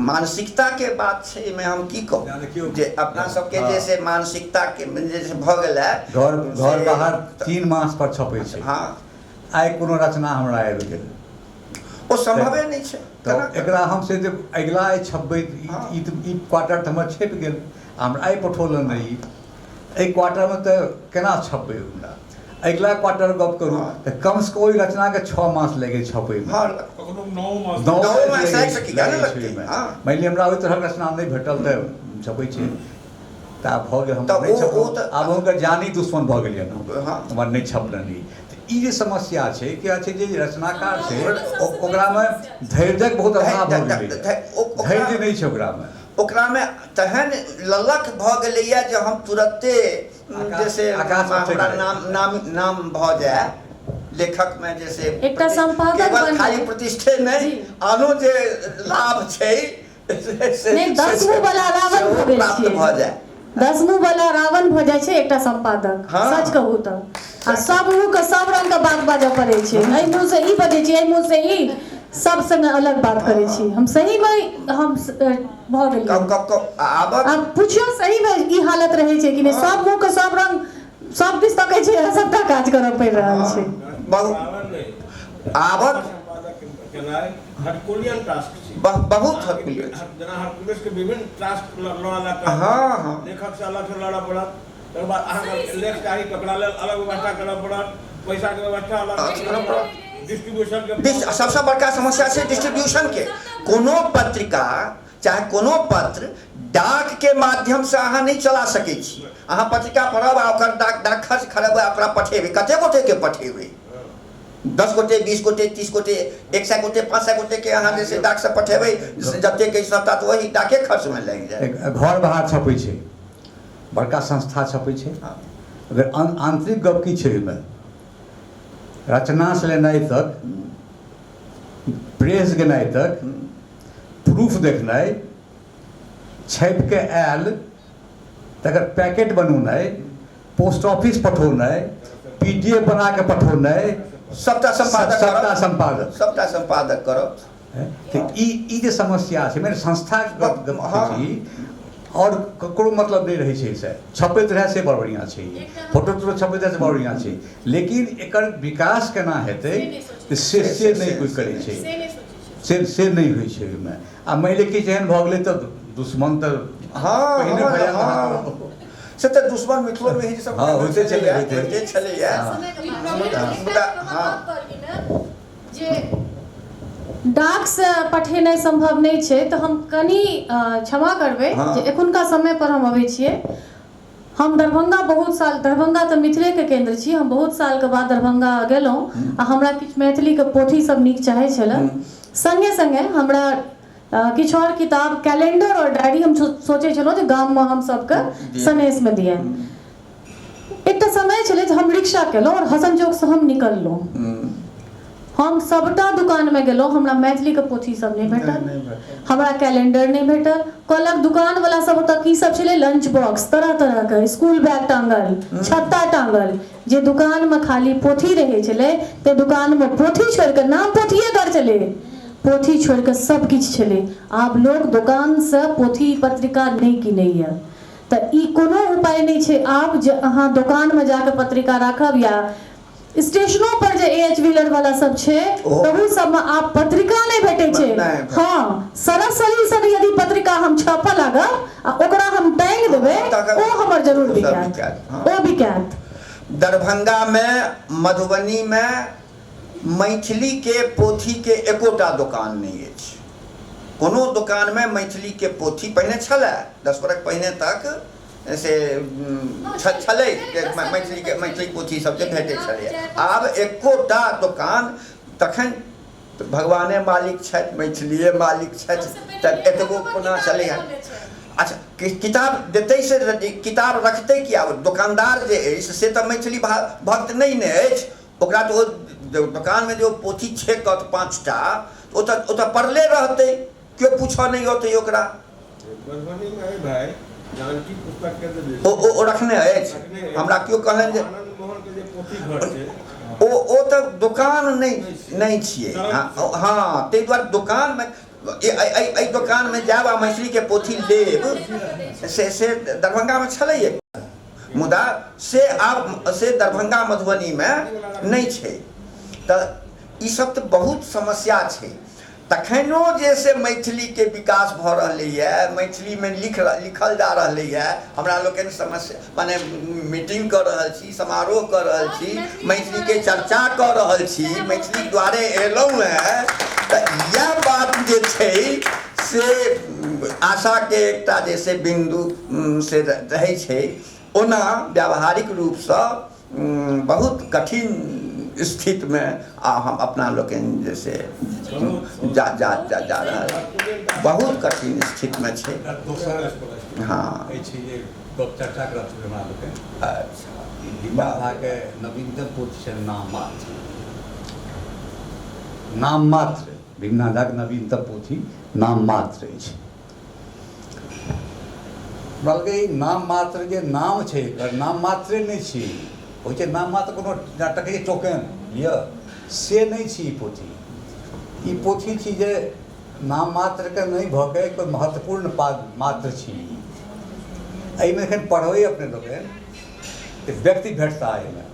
मानसिकताके बात छै। एहिमे हम की कहू जे अपना सबके जे से मानसिकताके जे से भऽ गेलै। घर घर बाहर 3 मास पर छपै छै। हँ, आइ कोनो रचना हमरा आबि गेल, ओ सम्भवे नहि छै। तऽ एकरा हम से जे अगिला आइ छपबै, ई ई क्वार्टर तऽ हमर छपि गेल, हमरा आइ पठौलनि रही, एहि क्वार्टरमे तऽ केना छपबै हमरा? अगिला क्वार्टर गप करू तऽ कमसँ कम ओहि रचनाके 6 मास लागि छपैमे। मानि लिअ हमरा ओहि तरहक रचना नहि भेटल तऽ छपै छै, तऽ आब भऽ गेल, हम नहि छपलहुँ, आब हुनकर जानी दुश्मन भऽ गेलियै ने, हमर नहि छपलनि। ई जे समस्या छै, क्या छै जे रचनाकार छै ओकरामे धैर्यक बहुत अभाव भऽ गेलै, धैर्य नहि छै ओकरामे। ओकरामे तेहन ललक भऽ गेलैया जे हम तुरते जैसे हमरा नाम नाम नाम भऽ जाय लेखकमे, जैसे एकटा संपादक केवल खाली प्रतिष्ठे नहि, आनो जे लाभ छै नहि, 10 मुँह वाला रावण भऽ गेल प्राप्त भऽ जाय। 10 मुँह वाला रावण भऽ जाइ छै एकटा संपादक। सच कहू तऽ आ सब मुँह के सब रंग के बात बाजऽ पड़ै छै। एहि मुँह से ई बजै छी, एहि मुँह से ई, सब संगे अलग बात करै छी हम। सही मे हम भऽ गेलियै। आब पुछियौ सही मे ई हालत रहै छै कि नहि? सब मुँह के सब रंग सब दिस तकै छै, सबटा काज करऽ पड़ि रहल छै। आबक हरकुलियन टास्क छै, बहुत हरकुलियन। जेना हरकुलियस के विभिन्न टास्क लड़ऽ हँ, लेखक से अलग से लड़ऽ पड़त। तकर बाद अहाँके लेख चाही तऽ ओकरा लेल अलग व्यवस्था करऽ पड़त, पैसाके व्यवस्था अलग करऽ पड़त, डिस्ट्रीब्यूशनके। सबसँ बड़का समस्या छै डिस्ट्रीब्यूशनके। कोनो पत्रिका चाहे कोनो पत्र डाकके माध्यमसँ अहाँ नहि चला सकै छी। अहाँ पत्रिका पढ़ब आ ओकर डाक डाक खर्च खरेबै आ ओकरा पठेबै, कते गोटेके पठेबै? 10 गोटे, 20 गोटे, 30 गोटे, 100 गोटे, 500 गोटेके अहाँ जे छै डाकसँ पठेबै, जतेक सबटा तऽ ओही डाके खर्चमे लागि जायत। घर बाहर छपै छै, बड़का संस्था छपै छै। अगर आंतरिक गप की छै ओहिमे, रचनासँ लेनाइ तक, प्रेस गेनाइ तक, प्रूफ देखनाइ, छापिके आयल तकर पैकेट बनौनाइ, पोस्ट ऑफिस पठौनाइ, पीडीएफ बना के पठौनाइ, सबटा सम्पादक, सबटा सम्पादक, सबटा सम्पादक करत। तऽ ई ई जे समस्या छै, माने संस्था गप छी आओर ककरो मतलब नहि रहै छै, से छपैत रहए से बड़ बढ़िआँ छै, फोटो तोटो छपैत रहए से बड़ बढ़िआँ छै, लेकिन एकर विकास केना हेतै से से नहि कोइ करै छै, से से नहि होइ छै ओहिमे। आ मानि लिअ किछु एहन भऽ गेलै तऽ दुश्मन तऽ पहिने भऽ जायत। से तऽ दुश्मन मिथिलो मे ही सब होइते छलै, होइते छलैया। जे डाकसँ पठेनाइ सम्भव नहि छै तऽ हम कनि क्षमा करबै जे एखुनका समयपर हम अबै छियै। हम दरभंगा बहुत साल, दरभंगा तऽ मिथिलेके केन्द्र छी, हम बहुत सालके बाद दरभंगा गेलहुँ आ हमरा किछु मैथिलीके पोथी सब नीक चाहै छलै, सङ्गे सङ्गे हमरा किछु आओर किताब, कैलेंडर आओर डायरी हम सोचै छलहुँ जे गाममे हम सबके सनेसमे दिअ। एकटा समय छलै जे हम रिक्शा केलहुँ आओर हसन चौकसँ हम निकललहुँ, हम सबटा दुकानमे गेलहुँ, हमरा मैथिलीके पोथी सब नहि भेटल, हमरा कैलेंडर नहि भेटल। कहलक दुकानवला सब ओतऽ की सब छलै, लंच बॉक्स तरह तरहके, स्कूल बैग टाँगल, छत्ता टाँगल। जे दुकानमे खाली पोथी रहै छलै ते दुकानमे पोथी छोड़िकऽ, नाम पोथिए दर छलै, पोथी छोड़िकऽ सब किछु छलै। आब लोक दोकानसँ पोथी पत्रिका नहि किनैए, तऽ ई कोनो उपाय नहि छै आब जे अहाँ दोकानमे जाकऽ पत्रिका राखब या स्टेशनो पर जे ए एच व्हीलर वाला सब छै तहू सबमे आब पत्रिका नहि भेटै छै। हँ, सरासरी सन यदि पत्रिका हम छापऽ लागब आ ओकरा हम टांगि देबै, ओ हमर जरूर बिकायत, ओ बिकायत। दरभंगामे, मधुबनीमे मैथिलीके पोथीके एकोटा दोकान नहि अछि। कोनो दोकानमे मैथिलीके पोथी पहिने छलए, 10 बरख पहिने तक से छलै मैथिलीके, मैथिली पोथी सब जे भेटै छलैए। आब एकोटा दोकान, तखन भगवाने मालिक छथि, मैथिलीए मालिक छथि, तऽ एतबो कोना चलैए। अच्छा, किताब देतै से किताब रखतै कि? आब दोकानदार जे अछि से तऽ मैथिली भक्त नहि ने अछि। ओकरा तऽ ओ दोकानमे जे ओ पोथी छेकत 5टा, ओ तऽ ओतऽ पड़ले रहतै, केओ पूछऽ नहि अतै ओकरा। मधुबनीमे अइ भाइ जानकी पुस्तक केन्द्र जे ओ ओ रखने अछि। हमरा केओ कहलनि जे आनंद मोहन के जे पोथी घर छै, ओ ओ तऽ दोकान नहि नहि छियै। हँ, ताहि दुआरे दोकानमे एहि दोकानमे जायब आ मैथिलीके पोथी लेब, से से दरभंगामे छलैए, मुदा से आब से दरभंगा मधुबनीमे नहि छै। तऽ ईसब तऽ बहुत समस्या छै। तखनो जे से मैथिलीके विकास भऽ रहलैए, मैथिलीमे लिखल जा रहलैए, हमरा लोकनि समस्या माने मीटिंग कऽ रहल छी, समारोह कऽ रहल छी, मैथिलीके चर्चा कऽ रहल छी, मैथिली दुआरे एलहुँ हेँ, तऽ इएह बात जे छै से आशाके एकटा जे से बिन्दु से रहै छै। ओना व्यावहारिक रूपसँ बहुत कठिन स्थितिमे आ हम अपना लोकनि जे से जा जा जा जा रहल, बहुत कठिन स्थितिमे छै। हँ, चर्चा करब हमरा लोकनि। अच्छा, विवाहके नवीनतम पोथी छै नाम मात्र, नाम मात्र, भीमनाथ झाक नवीनतम पोथी नाम मात्र अछि। बल्कि ई नाम मात्र जे नाम छै, एकर नाम मात्रे नहि छी, होइ छै नाम मात्र कोनो नाटक जे टोकन लिअ, से नहि छी ई पोथी। ई पोथी छी जे नाम मात्रके नहि भऽ के कोइ महत्वपूर्ण मात्र छी। एहिमे एखन पढ़बै अपने लोकनि तऽ व्यक्ति भेटता एहिमे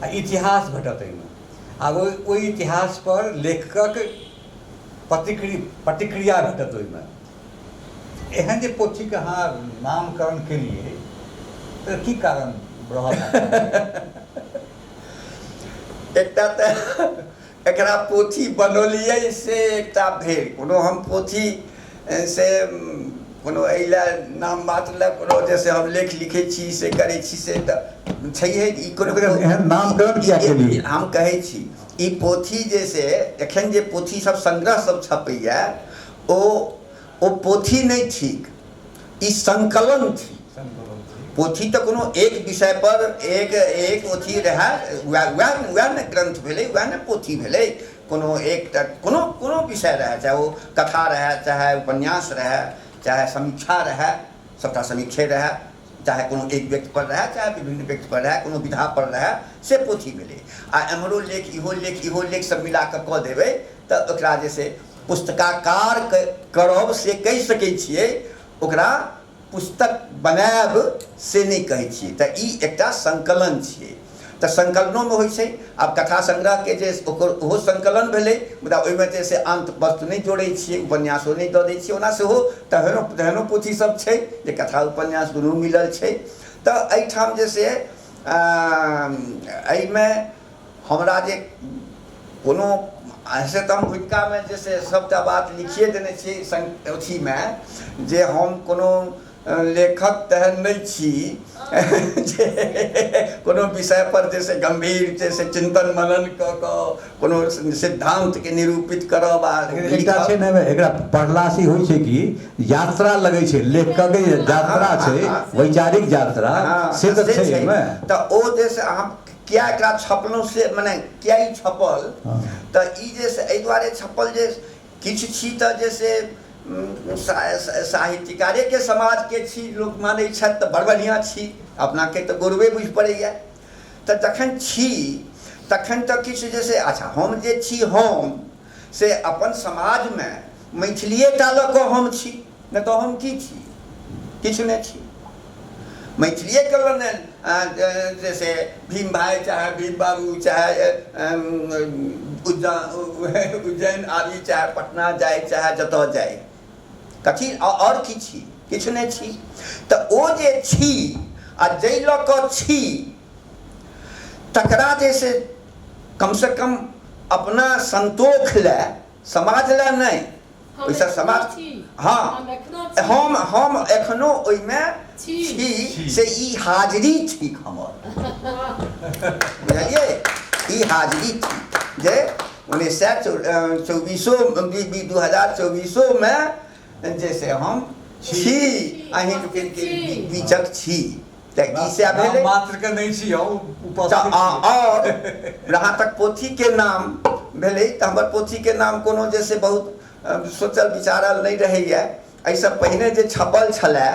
आ इतिहास भेटत एहिमे, आ ओहि इतिहासपर लेखकक प्रतिक्रिया भेटत ओहिमे। एहन जे पोथीके अहाँ नामकरण केलियै तऽ की कारण रहल? एकटा तऽ एकरा पोथी बनौलियै से एकटा भेल, कोनो हम पोथी से कोनो एहि लए नाम मात्र लए कोनो जैसे हम लेख लिखै छी से करै छी से तऽ छैहे। ई कोनो एहन नामकरण किया केलियै? हम कहै छी ई पोथी जे से एखन जे पोथी सब संग्रह सब छपैया ओ पोथी नहि थिक, ई संकलन थिक। पोथी तऽ कोनो एक विषय पर एक एक अथी रहए, वएह वएह वएह ने ग्रन्थ भेलै, वएह ने पोथी भेलै। कोनो एकटा कोनो कोनो विषय रहए, चाहे ओ कथा रहए, चाहे उपन्यास रहए, चाहे समीक्षा रहए, सबटा समीक्षे रहए, चाहे कोनो एक व्यक्ति पर रहए, चाहे विभिन्न व्यक्ति पर रहए, कोनो विधा पर रहए, से पोथी भेलै। आ एम्हरो लेख इहो लेख इहो लेख सब मिला कऽ कऽ देबै तऽ ओकरा जे से पुस्तकाकार करब से कहि सकै छियै, ओकरा पुस्तक बनायब से नहि कहै छियै। तऽ ई एकटा संकलन छियै। तऽ संकलनोमे होइ छै, आब कथा संग्रहके जे ओकर ओहो संकलन भेलै, मुदा ओहिमे जे से अन्त वस्तु नहि जोड़ै छियै, उपन्यासो नहि दऽ दै छियै। ओना सेहो तेहनो तेहनो पोथी सब छै जे कथा उपन्यास दुनू मिलल छै। तऽ एहिठाम जे से एहिमे हमरा जे कोनो से तऽ हम भूमिकामे जे से सभटा बात लिखिए देने छी अथीमे जे हम कोनो लेखक तेहन नहि छी जे कोनो विषयपर जे से गम्भीर जे से चिन्तन मनन कऽ कऽ कोनो सिद्धान्तके निरूपित करब। आ एकटा छै ने, एकरा पढ़लासँ ई होइ छै कि यात्रा लगै छै, लेखकके जे यात्रा छै, वैचारिक यात्रा, से तऽ छै एहिमे। तऽ ओ जे से अहाँ किया एकरा छपलहुँ से मने किया ई छपल, तऽ ई जे से एहि दुआरे छपल जे किछु छी तऽ जे से साहित्यकारेके समाजके छी, लोक मानै छथि तऽ बड़ बढ़िआँ छी, अपनाके तऽ गौरवे बुझि पड़ैए। तऽ जखन छी तखन तऽ किछु जे से अच्छा हम जे छी हम से अपन समाजमे मैथिलीए टा लऽ कऽ हम छी, नहि तऽ हम की छी, किछु नहि छी। मैथिलीएके लऽ ने जे से भीम भाइ चाहे भीम बाबू चाहे उज्जैन आबी चाहे पटना जाइ चाहे जतऽ जाइ, कथी आओर की छी, किछु नहि छी। तऽ ओ जे छी आ जाहि लऽ कऽ छी तकरा जे से कमसँ कम अपना सन्तोष लए, समाज लए नहि, ओहिसँ समाज हँ हम एखनो ओहिमे छी से ई हाजरी ठीक हमर, बुझलियै, ई हाजरी ठीक जे 1924 2024मे जे से हम छी अहीं लोकनिके बीचक छी। तऽ ई सएह भेलै, मात्रके नहि छी हम उपस्थित। आओर जहाँ तक पोथीके नाम भेलै तऽ हमर पोथीके नाम कोनो जे से बहुत सोचल विचारल नहि रहैए। एहिसँ पहिने जे छपल छलए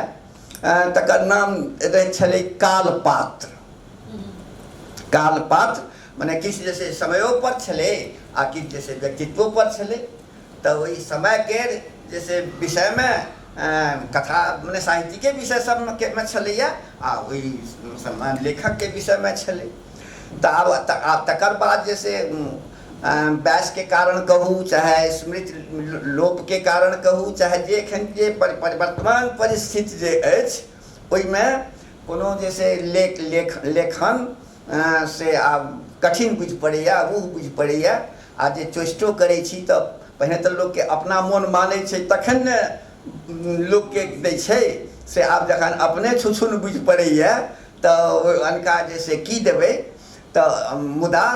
तकर नाम रहै छलै कालपात्र। कालपात्र मने किछु जे से समयोपर छलै आ किछु जे से व्यक्तित्वोपर छलै। तऽ ओहि समयके जे से विषयमे कथा मने साहित्यिके विषय सबमे मे छलैए आ ओहि लेखकके विषयमे छलै। तऽ आब तकर बाद जे से वयसके कारण कहू चाहे स्मृति लोपके कारण कहू चाहे जे एखन जे वर्तमान परिस्थिति जे अछि ओहिमे कोनो जे से लेख लेख लेखन से आब कठिन बुझि पड़ैए, अबूह बुझि पड़ैए। आ जे चेष्टो करै छी तऽ पहिने तऽ लोकके अपना मोन मानै छै तखन ने लोकके दै छै, से आब जखन अपने छुछुन बुझि पड़ैए तऽ अनका जे से की देबै। तऽ मुदा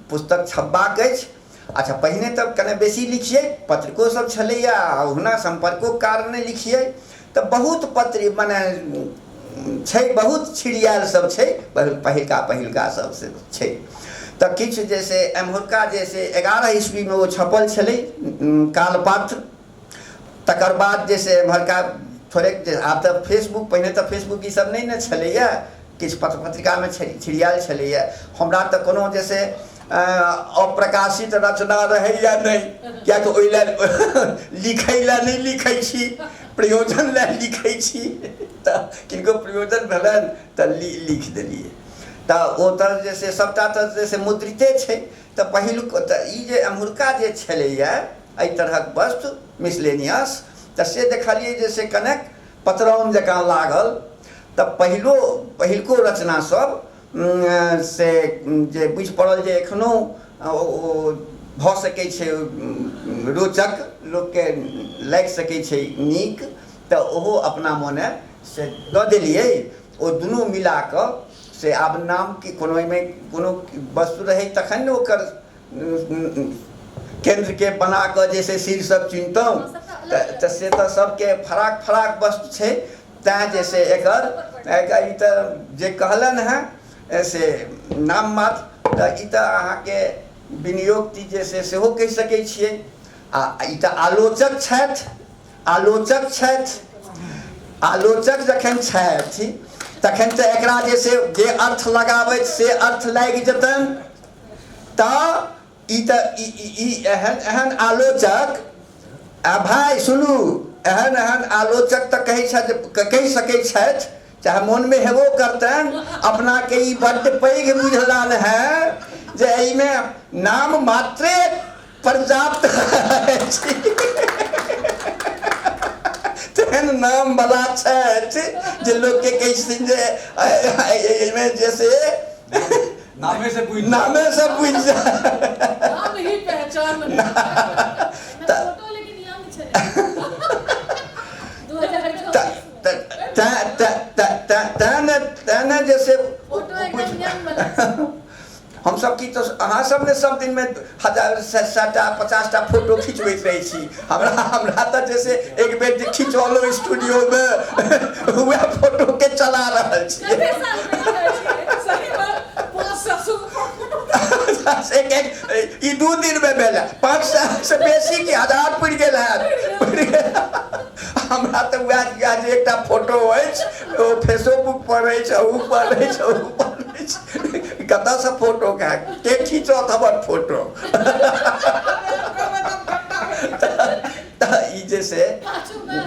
पुस्तक छपबाक अछि। अच्छा पहिने तऽ कने बेसी लिखियै, पत्रिको सब छलैए आ ओहुना सम्पर्कोके कारणे लिखियै तऽ बहुत पत्र मने छै, बहुत छिड़ियायल सब छै, पहिलका पहिलका सब से छै। तऽ किछु जे से एम्हुरका जे से 11 ईस्वीमे ओ छपल छलै कालपात्र। तकर बाद जे से एम्हरका थोड़ेक जे आब तऽ फेसबुक, पहिने तऽ फेसबुक ई सब नहि ने छलैए, किछु पत्र पत्रिकामे छिड़ियायल छलैए। हमरा तऽ कोनो जे से अप्रकाशित रचना रहैए नहि, किएकि ओहि लए लिखै लए नहि लिखै छी, प्रयोजन लए लिखै छी। तऽ किनको प्रयोजन भेलनि तऽ लिख देलियै। तऽ ओ तऽ जे से सभटा तऽ जे से मुद्रिते छै। तऽ पहिलुक तऽ ई जे एम्हुरका जे छलैए एहि तरहक वस्तु मिसलेनियस, तऽ से देखलियै जे से कनेक पतरौन जकाँ लागल। तऽ पहिलको रचना सब से जे बुझि पड़ल जे एखनो ओ भऽ सकै छै रोचक, लोकके लागि सकै छै नीक, तऽ ओहो अपना मोने से दऽ देलियै। ओ दुनू मिला कऽ से आब नाम कि कोनो एहिमे कोनो वस्तु रहै तखन ने ओकर केन्द्रके बना कऽ जे से शीर्षक चुनितहुँ, तऽ से तऽ सबके फराक फराक वस्तु छै। तैँ जे से एकर ई तऽ जे कहलनि हेँ से नाम मात्र, तऽ ई तऽ अहाँके विनियोक्ति जे से सेहो कहि सकै छियै। आ ई तऽ आलोचक छथि, आलोचक छथि, आलोचक जखन छथि तखन तऽ एकरा जे से जे अर्थ लगाबथि से अर्थ लागि जेतनि। तऽ ई तऽ ई एहन एहन आलोचक, आ भाय सुनू, एहन एहन आलोचक तऽ कहै छथि, कहि सकै छथि, चाहे मोनमे हेबो करतनि, अपनाके ई बड्ड पैघ बुझलनि हेँ जे एहिमे नाम मात्रे पर्याप्त अछि, तेहन नामवला छथि जे लोकके कहै छथिन जे एहिमे जे से नामे से बुझि नामे से बुझि जाय। नाम ही पहचान। फोटो लेकिन यंग छै 2024। तेँ ने जे से फोटो एकदम यंग वाला छै। हमसब की तऽ अहाँ सब ने सब दिनमे 1000 100टा 50टा फोटो खिंचबैत रहै छी। हमरा हमरा तऽ जैसे एक बेर जे खिंचौलहुँ स्टूडियोमे, वएह फोटोके चला रहल छियै। कते साल पहिने छियै? सही बात, 500 एक एक ई 2 दिनमे भेल, 500 से बेसी कि 1000 पुरि गेल हैत, पुरि गेल। हमरा तऽ वएह जे एकटा फोटो अछि ओ फेसबुक पर अछि, ओहू पर अछि, ओहू पर अछि। कतऽसँ फोटो के खींचत हमर फोटो? तऽ ई जे से पाछूमे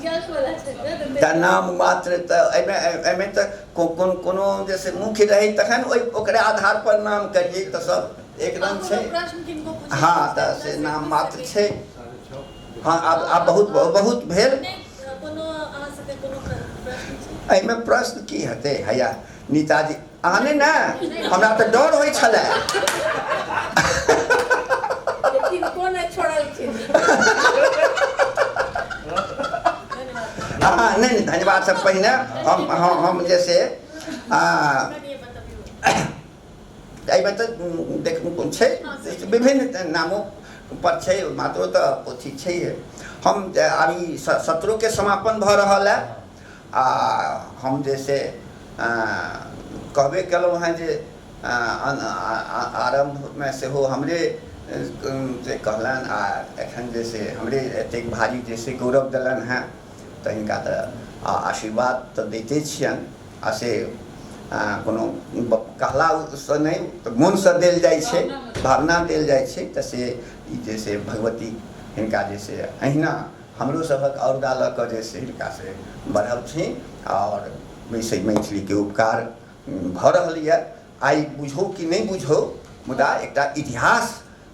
यंग वाला छै ने। तऽ नाम मात्र तऽ एहिमे एहिमे तऽ कोन कोनो जैसे मुख्य रहै तखन ओहि ओकरे आधार पर नाम करियै तऽ सब एक रंग छै। कोनो प्रश्न किनको पूछै हँ, तऽ से नाम मात्र छै। हँ, आब आब बहुत बहुत भेल। नहि, कोनो अहाँ सबके कोनो प्रश्न छै? एहिमे प्रश्न की हेतै? हैया नीताजी, अहाँ नहि ने, हमरा तऽ डर होइ छलै। किनको नहि छोड़लखिन। हँ, नहि नहि, धन्यवाद से पहिने हम हम हम जे से कनिये बतबियौ। एहिमे तऽ देख छै, विभिन्न नामो पर छै, मात्रो तऽ पोथी छैहे। हम जे आब ई सत्रोके समापन भऽ रहल है आ हम जे से कहबे केलहुँ हेँ जे आरम्भमे सेहो हमरे से कहलनि आ एखन जे से हमरे एतेक भारी जे से गौरव देलनि हेँ, तऽ हिनका तऽ आशीर्वाद तऽ दैते छियनि। आ से कोनो कहलासँ नहि तऽ मोनसँ देल जाइ छै, भावना देल जाइ छै। तऽ से ई जे से भगवती हिनका जे से अहिना हमरो सभक औरदा लऽ कऽ जे से हिनका से बढ़बथिन आओर ओहिसँ मैथिलीके उपकार भऽ रहल यए। आइ बुझौ कि नहि बुझौ, मुदा एकटा इतिहास,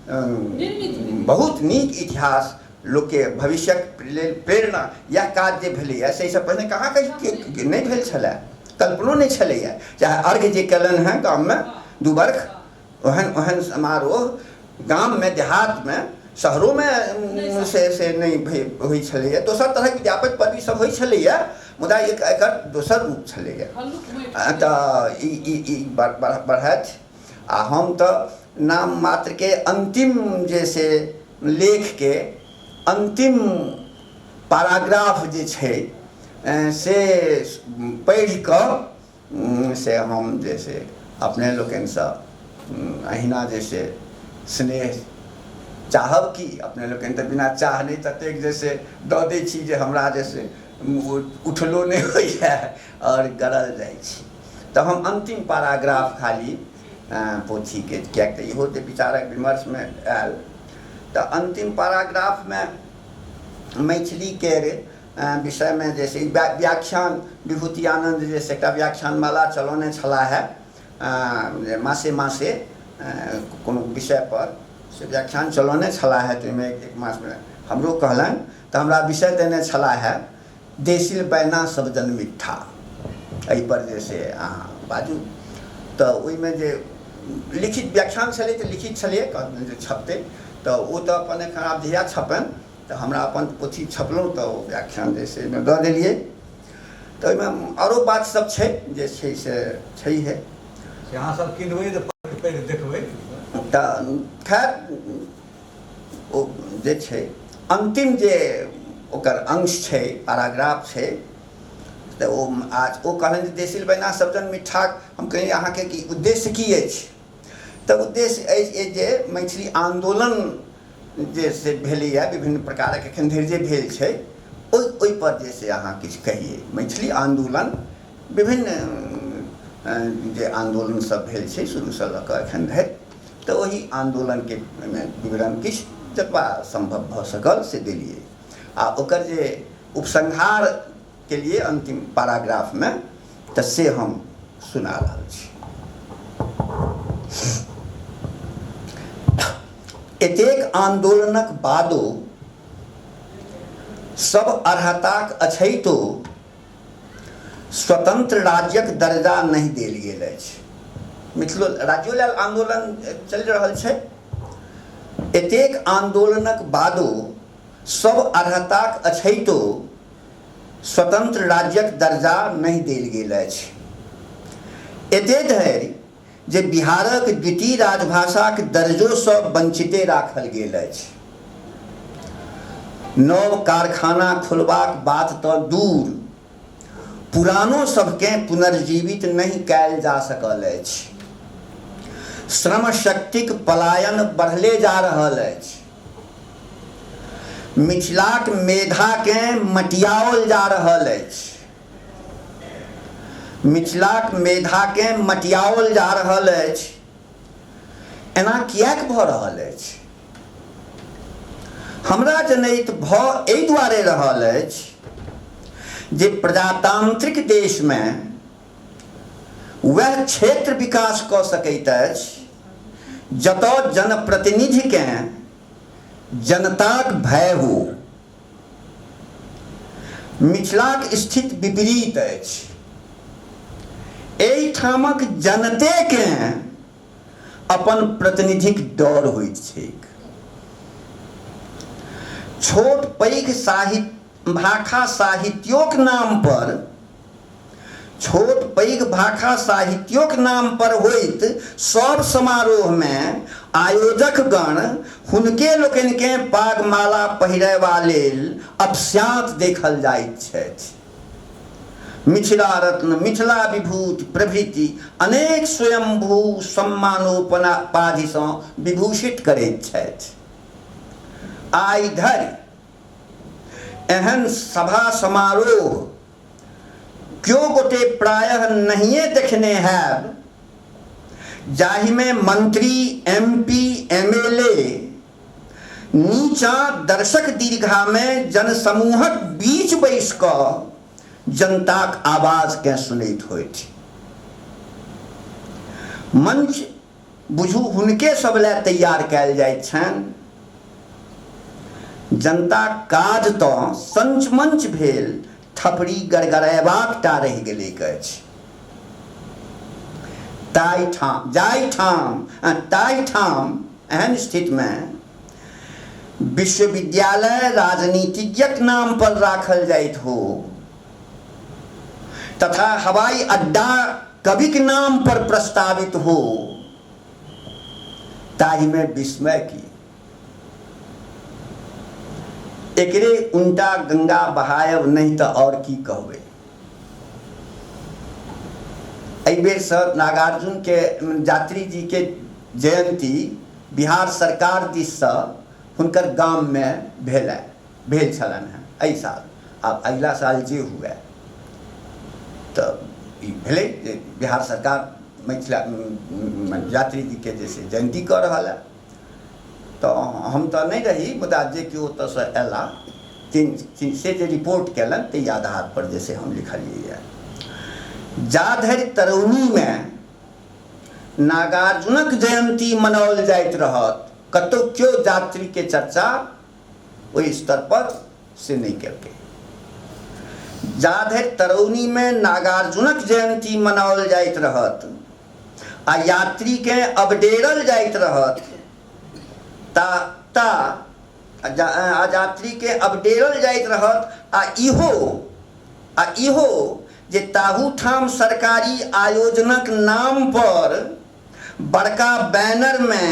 बहुत नीक इतिहास, लोकके भविष्यक लेल प्रेरणा इएह काज जे भेलैए, से पहिने कहाँ कहीं नहि भेल छलए, कल्पनो नहि छलैए। चाहे अर्घ जे कयलनि हेँ गाममे 2 बरख, ओहन ओहन समारोह गाममे, देहातमे, शहरोमे से से नहि होइ छलैए। दोसर तरहक विद्यापति पर्व सब होइ छलैए, मुदा एक एकर दोसर रूप छलैए। तऽ ई ई ई बढ़थि। आ हम तऽ नाम मात्रके अन्तिम जे से लेखके अन्तिम पैराग्राफ जे छै से पढ़ि कऽ से हम जे से अपने लोकनिसँ अहिना जे से स्नेह चाहब कि अपने लोकनि तऽ बिना चाह नहि ततेक जे से दऽ दै छी जे हमरा जे से उठलो नहि होइए आओर गरल जाइ छी। तऽ हम अन्तिम पैराग्राफ खाली पोथीके, किएक तऽ इहो जे विचारक विमर्शमे आयल, तऽ अन्तिम पैराग्राफमे मैथिलीके विषयमे जे से व्याख्यान विभूति आनन्द जे से एकटा व्याख्यानमाला चलौने छलाह हे, मासे मासे कोनो विषयपर से व्याख्यान चलौने छलाह हे। तऽ ओहिमे एक मासमे हमरो कहलनि, तऽ हमरा विषय देने छलाह हे देसिल बैना सब जन मिठ्ठा। एहिपर जे से अहाँ बाजू। तऽ ओहिमे जे लिखित व्याख्यान छलै तऽ लिखित छलैए, कहलनि जे छपतै, तऽ ओ तऽ अपन एखन आब जहिया छपनि तऽ हमरा अपन पोथी छपलहुँ तऽ ओ व्याख्यान जे से ओहिमे दऽ देलियै। तऽ ओहिमे आरो बात सब छै जे छै से छैहे। से अहाँ सब किनबै तऽ पढ़ि पढ़ि देखबै। तऽ खैर ओ जे छै अन्तिम जे ओकर अंश छै, पैराग्राफ छै, तऽ ओ आज ओ कहलनि जे देसिल बैना सबजन मिठ्ठा। हम कहलियै अहाँके की उद्देश्य की अछि? तऽ उद्देश्य अछि जे मैथिली आन्दोलन जे से भेलैए विभिन्न प्रकारक एखन धरि जे भेल छै ओहिपर जे से अहाँ किछु कहियै। मैथिली आन्दोलन विभिन्न जे आन्दोलन सब भेल छै शुरूसँ लऽ कऽ एखन धरि, तऽ ओहि आन्दोलनके ओहिमे विवरण किछु जतबा सम्भव भऽ सकल से देलियै। आ ओकर जे उपसंहार के लिए अन्तिम पैराग्राफमे तऽ से हम सुना रहल छी। एतेक आन्दोलनक बादो सब अर्हताक अछैतो स्वतंत्र राज्यक दर्जा नहि देल गेल अछि। मिथिलो राज्यो लेल आन्दोलन चलि रहल छै। एतेक आन्दोलनक बादो सब अर्हताक अछैतो स्वतंत्र राज्यक दर्जा नहि देल गेल अछि। एते धरि जे बिहारक द्वितीय राजभाषाक दर्जोसँ वंचिते राखल गेल अछि। नव कारखाना खोलबाक बात तँ दूर, पुरानो सभकेँ पुनर्जीवित नहि कयल जा सकल अछि। श्रम शक्तिक पलायन बढ़ले जा रहल अछि। मिथिलाक मेधाकेँ मटियाओल जा रहल अछि। मिथिलाक मेधाकेँ मटियाओल जा रहल अछि। एना किएक भऽ रहल अछि? हमरा जनैत भऽ एहि दुआरे रहल अछि जे प्रजातांत्रिक देशमे वएह क्षेत्र विकास कऽ सकैत अछि जतऽ जनप्रतिनिधिकेँ जनताक भय हो। मिथिलाक स्थिति विपरीत अछि। एहिठामक जनतेकेँ अपन प्रतिनिधिक डर होइत छैक। छोट पैघ साहित्य भाषा साहित्योक नाम पर छोट पैघ भाषा साहित्योक नाम पर होइत सब समारोहमे आयोजकगण हुनके लोकनिकेँ पागमाला पहिरेबा लेल अपस्याँत देखल जाइत छथि। मिथिला रत्न, मिथिला विभूति प्रभृति अनेक स्वयंभू सम्मानोपाधिसँ विभूषित करैत छथि। आइ धरि एहन सभा समारोह क्यो गोटे प्रायः नहिए देखने हैब जाहिमे मंत्री, एमपी, एमएलए नीचा दर्शक दीर्घामे जनसमूहक बीच बैस कऽ जनताक आवाजकेँ सुनैत होथि। मंच बुझू हुनके सब लए तैयार कयल जाइत छनि। जनताक काज तँ संचमंच भेल थपड़ी गड़गड़यबाक टा रहि गेलैक अछि। ताहिठाम जाहिठाम ताहिठाम एहन स्थितिमे विश्वविद्यालय राजनीतिज्ञक नाम पर राखल जाइत हो तथा हवाई अड्डा कविक नाम पर प्रस्तावित हो, ताहिमे विस्मय की? एकरे उनटा गंगा बहायब नहि तऽ आओर की कहबै। एहि बेरसँ नागार्जुनके यात्री जीके जयन्ती बिहार सरकार दिससँ हुनकर गाममे भेल छलनि हेँ एहि साल। आब अगिला साल जे हुए, तऽ ई भेलै जे बिहार सरकार मिथिला यात्री जीके जे से जयन्ती कऽ रहल हए। तऽ हम तऽ नहि रही, मुदा जे केओ ओतऽसँ अयला तीन से जे रिपोर्ट कयलनि ताहि आधारपर जे से हम लिखलियै। जा धरि तरौनीमे नागार्जुनक जयन्ती मनाओल जाइत रहत, कतहु केओ यात्रीके चर्चा ओहि स्तरपर से नहि केलकै। जा धरि तरौनीमे नागार्जुनक जयन्ती मनाओल जाइत रहत आ यात्रीकेँ अबडेरल जाइत रहत ता ता आ यात्रीकेँ अबडेरल जाइत रहत आ इहो जे ताहू ठाम सरकारी आयोजनक नाम पर बड़का बैनरमे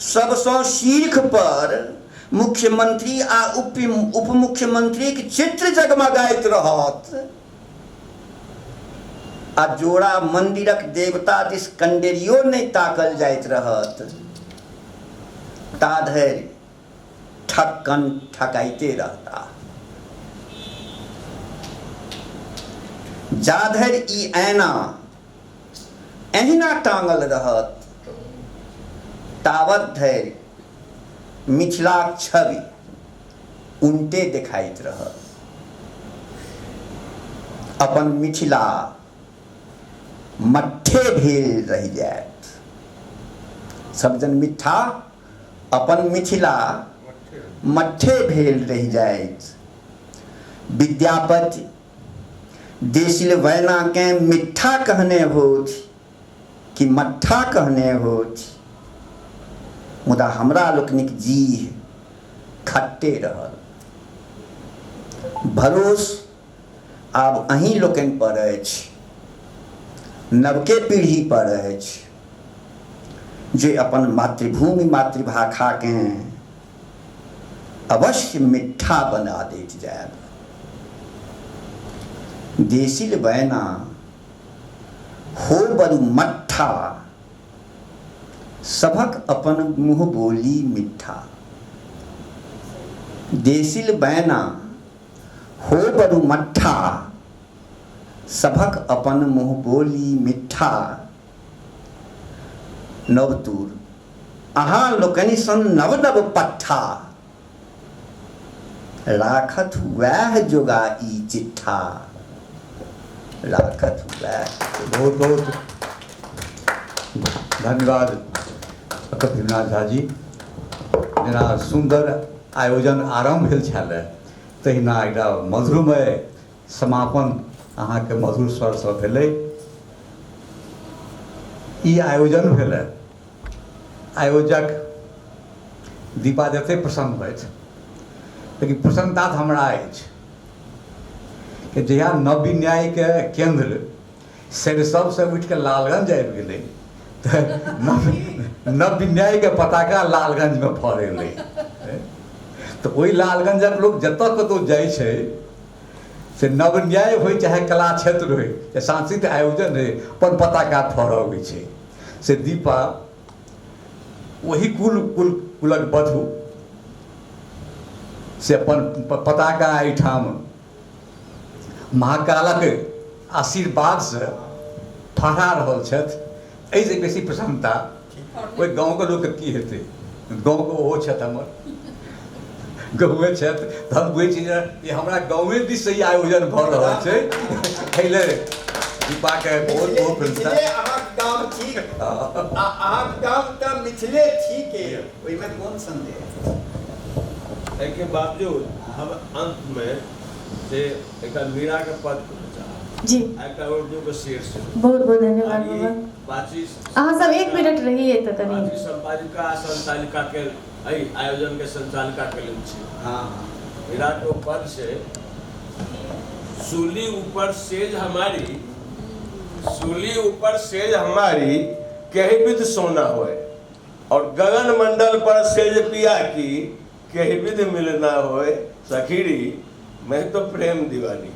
सबसँ शीर्ष पर मुख्यमंत्री आ उप मुख्यमंत्रीक चित्र जगमगाइत रहत आ जोड़ा मंदिरक देवता दिस कंडेरियो नहि ताकल जाइत रहत ता धरि ठक्कन ठकाइते रहता। जा धरि ई ऐना एहिना टाँगल रहत तावत धरि मिथिलाक छवि उनटे देखाइत रहत। अपन मिथिला मट्ठे भेल रहि जायत। सबजन मिठ्ठा अपन मिथिला मट्ठे भेल रहि जायत। विद्यापति देसिल वैनाकेँ मिठ्ठा कहने होथि कि मट्ठा कहने होथि, मुदा हमरा लोकनिक जीह खट्टे रहल। भरोस आब अहीं लोकनि पर अछि, नवके पीढ़ी पर अछि जे अपन मातृभूमि मातृभाषाकेँ अवश्य मिठ्ठा बना दैत जायब। देसिल बैना हो बरु मट्ठा, सभक अपन मुँह बोली मिठ्ठा। देसिल बैना हो बरु मट्ठा, सभक अपन मुँह बोली मिठ्ठा। नवतूर अहाँ लोकनि सन नव नव पट्ठा, राखत वैह जोगा ई चिट्ठा, राखत वैह। बहुत बहुत धन्यवाद डॉक्टर भीमनाथ झा जी। जेना सुन्दर आयोजन आरम्भ भेल छल तहिना एकटा मधुरमय समापन अहाँके मधुर स्वरसँ भेलै। ई आयोजन भेलै, आयोजक दीपा जते प्रसन्न होथि, लेकिन प्रसन्नता तऽ हमरा अछि कि जहिया नव्य न्यायके केन्द्र सरिसबसँ उठिके लालगंज आबि गेलै तऽ नव्य न्यायके पताका लालगंजमे फहरेलै। तऽ ओहि लालगंजक लोक जतऽ कतहु जाइ छै से नव न्याय होइ चाहे कला क्षेत्र होइ चाहे सांस्कृतिक आयोजन होइ, अपन पताका फहरबै छै। से दीपा ओही कुल कुल कुलक वधू से अपन पताका एहिठाम महाकालक आशीर्वादसँ फहरा रहल छथि। एहिसँ बेसी प्रसन्नता ओहि गाँवके लोकके की हेतै? गाँवके ओहो छथि, हमर गाँवे छथि, तऽ हम बुझै छी जे ई हमरा गाँवे दिससँ ई आयोजन भऽ रहल छै। एहि लेल दीपाके बहुत बहुत प्रशंसा। मिथिले अहाँक गाम थिक आ अहाँक गाम तऽ मिथिले थिके, ओहिमे कोन संदेह? एहिके बावजूद हम अंतमे से एकटा मीराके पद कहऽ चाहब जी आ एकटा उर्दूके शेर सेहो। बहुत बहुत धन्यवाद बाबा। बातचीत अहाँ सब एक मिनट रहिए तऽ कनि बातचीत संपादिका आ संचालिका के एहि आयोजन के संचालिका के लेल छै। हाँ। मीरा के ओ पद छै, सूली ऊपर सेज हमारी, सूली ऊपर सेज हमारी कही विध सोना होए, और गगन मंडल पर सेज पिया की कही विध मिलना होए, सखीरी मैं तो प्रेम दीवानी।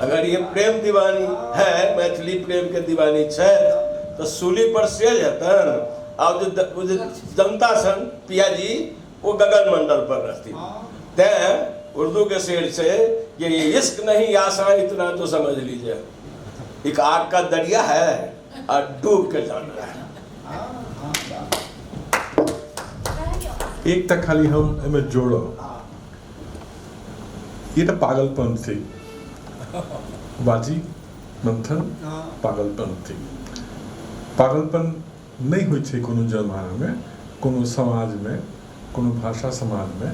अगर ये प्रेम दीवानी है, मैथिली प्रेम के दीवानी छै तो सूली पर सेज हेतन और जो जनता सन पिया जी वो गगन मंडल पर रहती। तैं उर्दू के शेर से कि ये इश्क नहीं आसान इतना तो समझ लीजिए, एक आग का दरिया है और डूब के जाना है। एक तक खाली हम एहिमे जोड़ब, ये तऽ पागलपन थिक बाजी मंथन, पागलपन थिक। पागलपन नहि होइ छै कोनो जमानामे, कोनो समाजमे, कोनो भाषा समाजमे,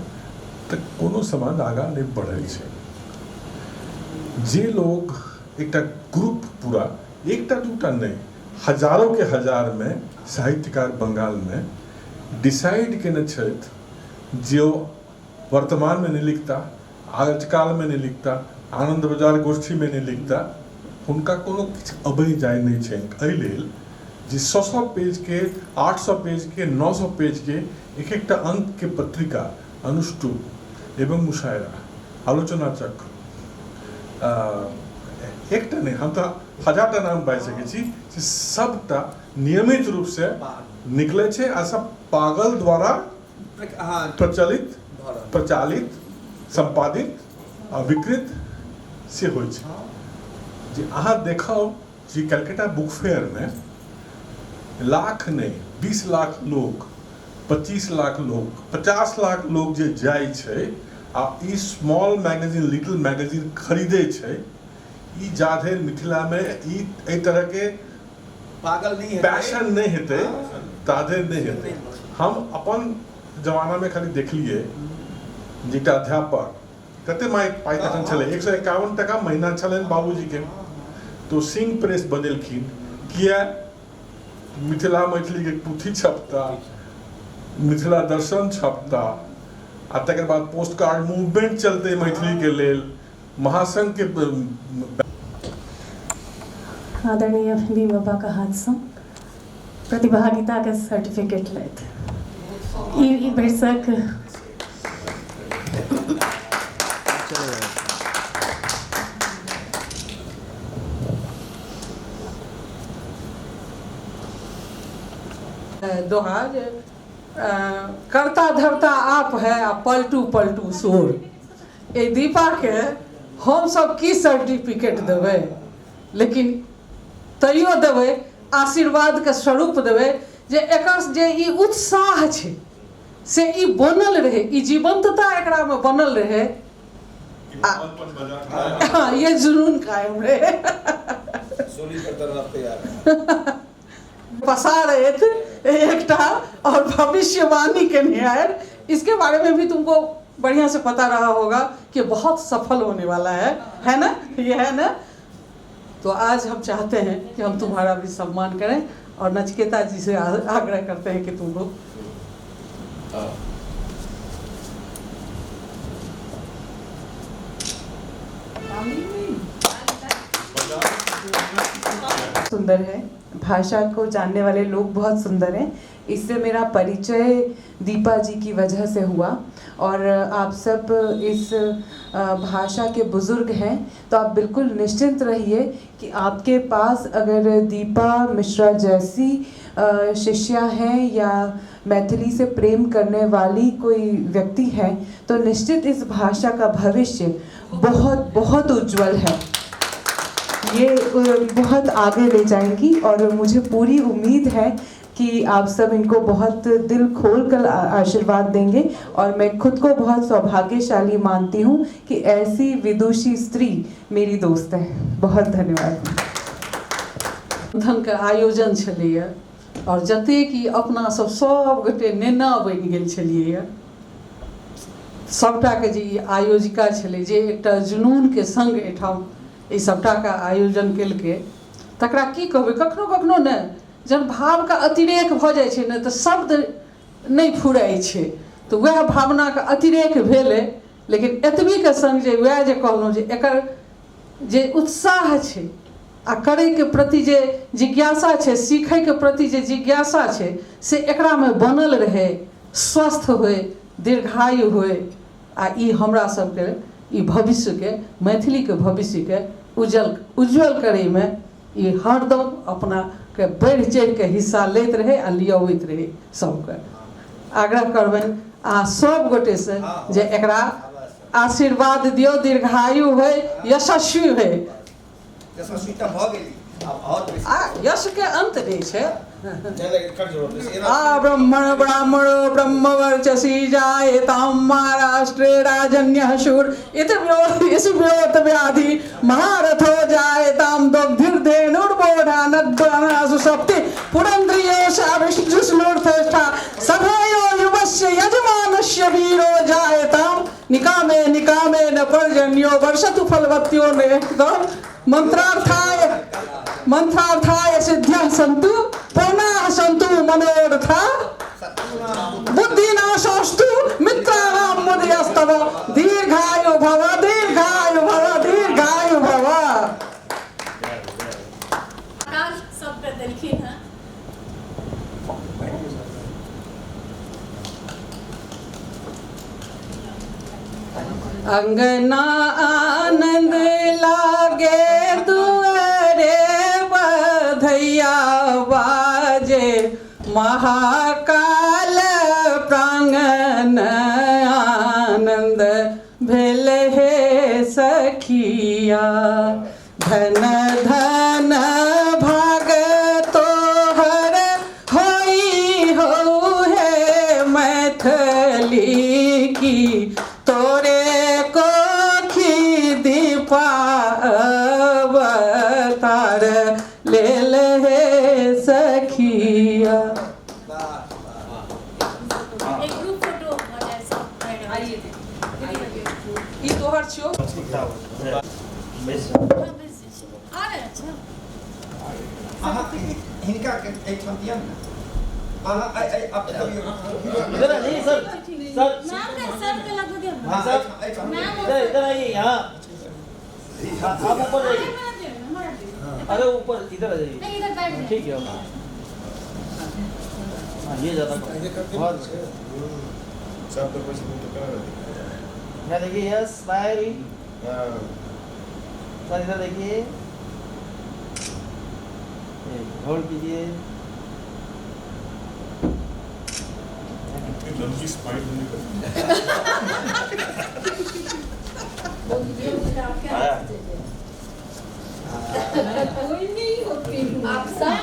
तऽ कोनो समाज आगाँ नहि बढ़ै छै। जे लोग एकटा ग्रुप पूरा एकटा दूटा नहि हजारों के हजार में साहित्यकार बंगाल में डिसाइड केने छथि जे ओ वर्तमान में नहि लिखता, आजकाल में नहि लिखता, आनंद बाजार गोष्ठी में नहि लिखता, हुनका कोनो किछु अबै जाय नहि छनि। एहि लेल जे 100-100 पेज के, 800 पेज के, 900 पेज के एक एकटा अंक के पत्रिका अनुष्टुप एवं मुशायरा, आलोचना चक्र, एकटा नहि, हम तऽ हजारटा नाम बाजि सकै छी, से सबटा नियमित रूप से निकलै छै आ सब पागल द्वारा प्रचलित, प्रचालित, सम्पादित आ विकृत से होइ छै। जे अहाँ देखब जे कलकत्ता बुक फेयर में लाख नहि 20 लाख लोग, 25 लाख लोग, 50 लाख लोग जे जाइ छै आ ई स्मॉल मैगजीन, लिटिल मैगजीन खरीदै छै, ई जाधरि मिथिला में ई एहि तरह के पागल नहि हेतै, पैशन नहि हेतै ताधरि नहि हेतै। हम अपन जमाना में खाली देखलिए जे एकटा अध्यापक कते पाइ तखन छलै, 151 टका महीना छलनि बाबूजी के, तो सिंह प्रेस बनेलखिन किया मिथिला मैथिली के पोथी छपता, मिथिला दर्शन छपता, आ तकर बाद पोस्ट कार्ड मूवमेंट चलते मैथिली के लेल, महासंघ के। आदरणीय भीम बाबा के हाथ से प्रतिभागिता के सर्टिफिकेट लेत ई भरिसक दोहा जे करता धरता आप है आ पलटू पलटू शोर। एहि दीपाके हमसब की सर्टिफिकेट देबै, लेकिन तैयो देबै, आशीर्वादके स्वरूप देबै जे एकर जे ई उत्साह छै से ई बनल रहै, ई जीवंतता एकरामे बनल रहै। हाँ, ये जुनून कायम रहे। पसारैत एकटा और भविष्यवाणी केनिहार, इसके बारे में भी तुमको बढ़िया से पता रहा होगा कि बहुत सफल होने वाला है, है ना, ये है ना। तो आज हम चाहते हैं कि हम तुम्हारा भी सम्मान करें और नचिकेता जी से आग्रह करते हैं कि तुम लोग सुंदर है, भाषा को जानने वाले लोग बहुत सुंदर हैं। इससे मेरा परिचय दीपा जी की वजह से हुआ और आप सब इस भाषा के बुज़ुर्ग हैं तो आप बिल्कुल निश्चिंत रहिए कि आपके पास अगर दीपा मिश्रा जैसी शिष्या हैं या मैथिली से प्रेम करने वाली कोई व्यक्ति है तो निश्चित इस भाषा का भविष्य बहुत बहुत उज्जवल है। ये बहुत आगे ले जाएंगी और मुझे पूरी उम्मीद है कि आप सब इनको बहुत दिल खोल कर आशीर्वाद देंगे और मैं खुद को बहुत सौभाग्यशाली मानती हूँ कि ऐसी विदुषी स्त्री मेरी दोस्त है। बहुत धन्यवाद। मंथन के आयोजन छलैया और जतेक ई अपना सब सब गोटे नेना बनि गेल छलियै, सबटा के जे ई आयोजिका छलै जे एकटा जुनून के संग एहिठाम ई सबटा के आयोजन केलकै तकरा की कहबै। कखनो कखनो ने जब भावके अतिरेक भऽ जाइ छै ने तऽ शब्द नहि फुराइ छै, तऽ वएह भावनाके अतिरेक भेलै। लेकिन एतबीके संग जे वएह जे कहलहुँ जे एकर जे उत्साह छै आ करैके प्रति जे जिज्ञासा छै, सीखैके प्रति जे जिज्ञासा छै से एकरामे बनल रहै, स्वस्थ होइ, दीर्घायु होइ आ ई हमरा सबके ई भविष्यके मैथिलीके भविष्यके उज्जवल करैमे ई हरदम अपनाके बढ़ि चढ़िके हिस्सा लैत रहै आ लिअबैत रहै। सबके आग्रह करबनि अहाँ सब गोटेसँ जे एकरा आशीर्वाद दियौ, दीर्घायु होइ, यशस्वी होइ। यशस्वी तऽ भऽ गेली, आब आओर बेसी। आ यशके अन्त नहि छै। नहि, एकर जरूरत नहि छै। आ ब्राह्मण ब्राह्मण ब्रह्मवर्चसी जायतां महाराष्ट्रे राजन्यः शूर इति इति व्याधि महारथो जायतां दोग्धिर्धेनुर्बोधानद्वानासु सप्ति पुरन्द्रियो साविष्णुष्णुर्थष्ठा सभयो युवस्य यजमानस्य वीरो जायतां निकामे निकामे न पर्जन्यो वर्षतु फलवत्यो ने एकदम मंत्रार्थाय मंत्रार्थाय सिद्ध्यः सन्तु पूर्णाः सन्तु मनोरथा बुद्धिनाशोस्तु मित्राणां मुदयस्तव दीर्घायु भव दीर्घायु भव दीर्घायु भव। आकाश सबके देलखिन हँ। अंगना आनंद लागे दुआरे बधैया बाजे महाकाल प्रांगण आनंद भेल हे सखिया। धन धन भाग तोहर होई हो हे मैथिली की तोरे कोखी दीपा अवतार लेल हे सखिया। एक ग्रुप फोटो भऽ जाय सब। ई तोहर छियौ। अरे अच्छा अहाँ हिनका एहिठाम दिअ ने। अहाँ इधर नहीं सर, सर मैम के सर के लग दियो। हाँ, सर मैम इधर इधर आइए, यहाँ आप ऊपर जाइए। अरे ऊपर इधर आ जाइए। नहीं इधर बैठ जाइए। ठीक है, हाँ ये ज़्यादा बहुत यहाँ देखिए, यस स्माइल सर, इधर देखिए, होल्ड कीजिए। लंबी स्माइल नहीं करती। कोई नहीं होती। आप सब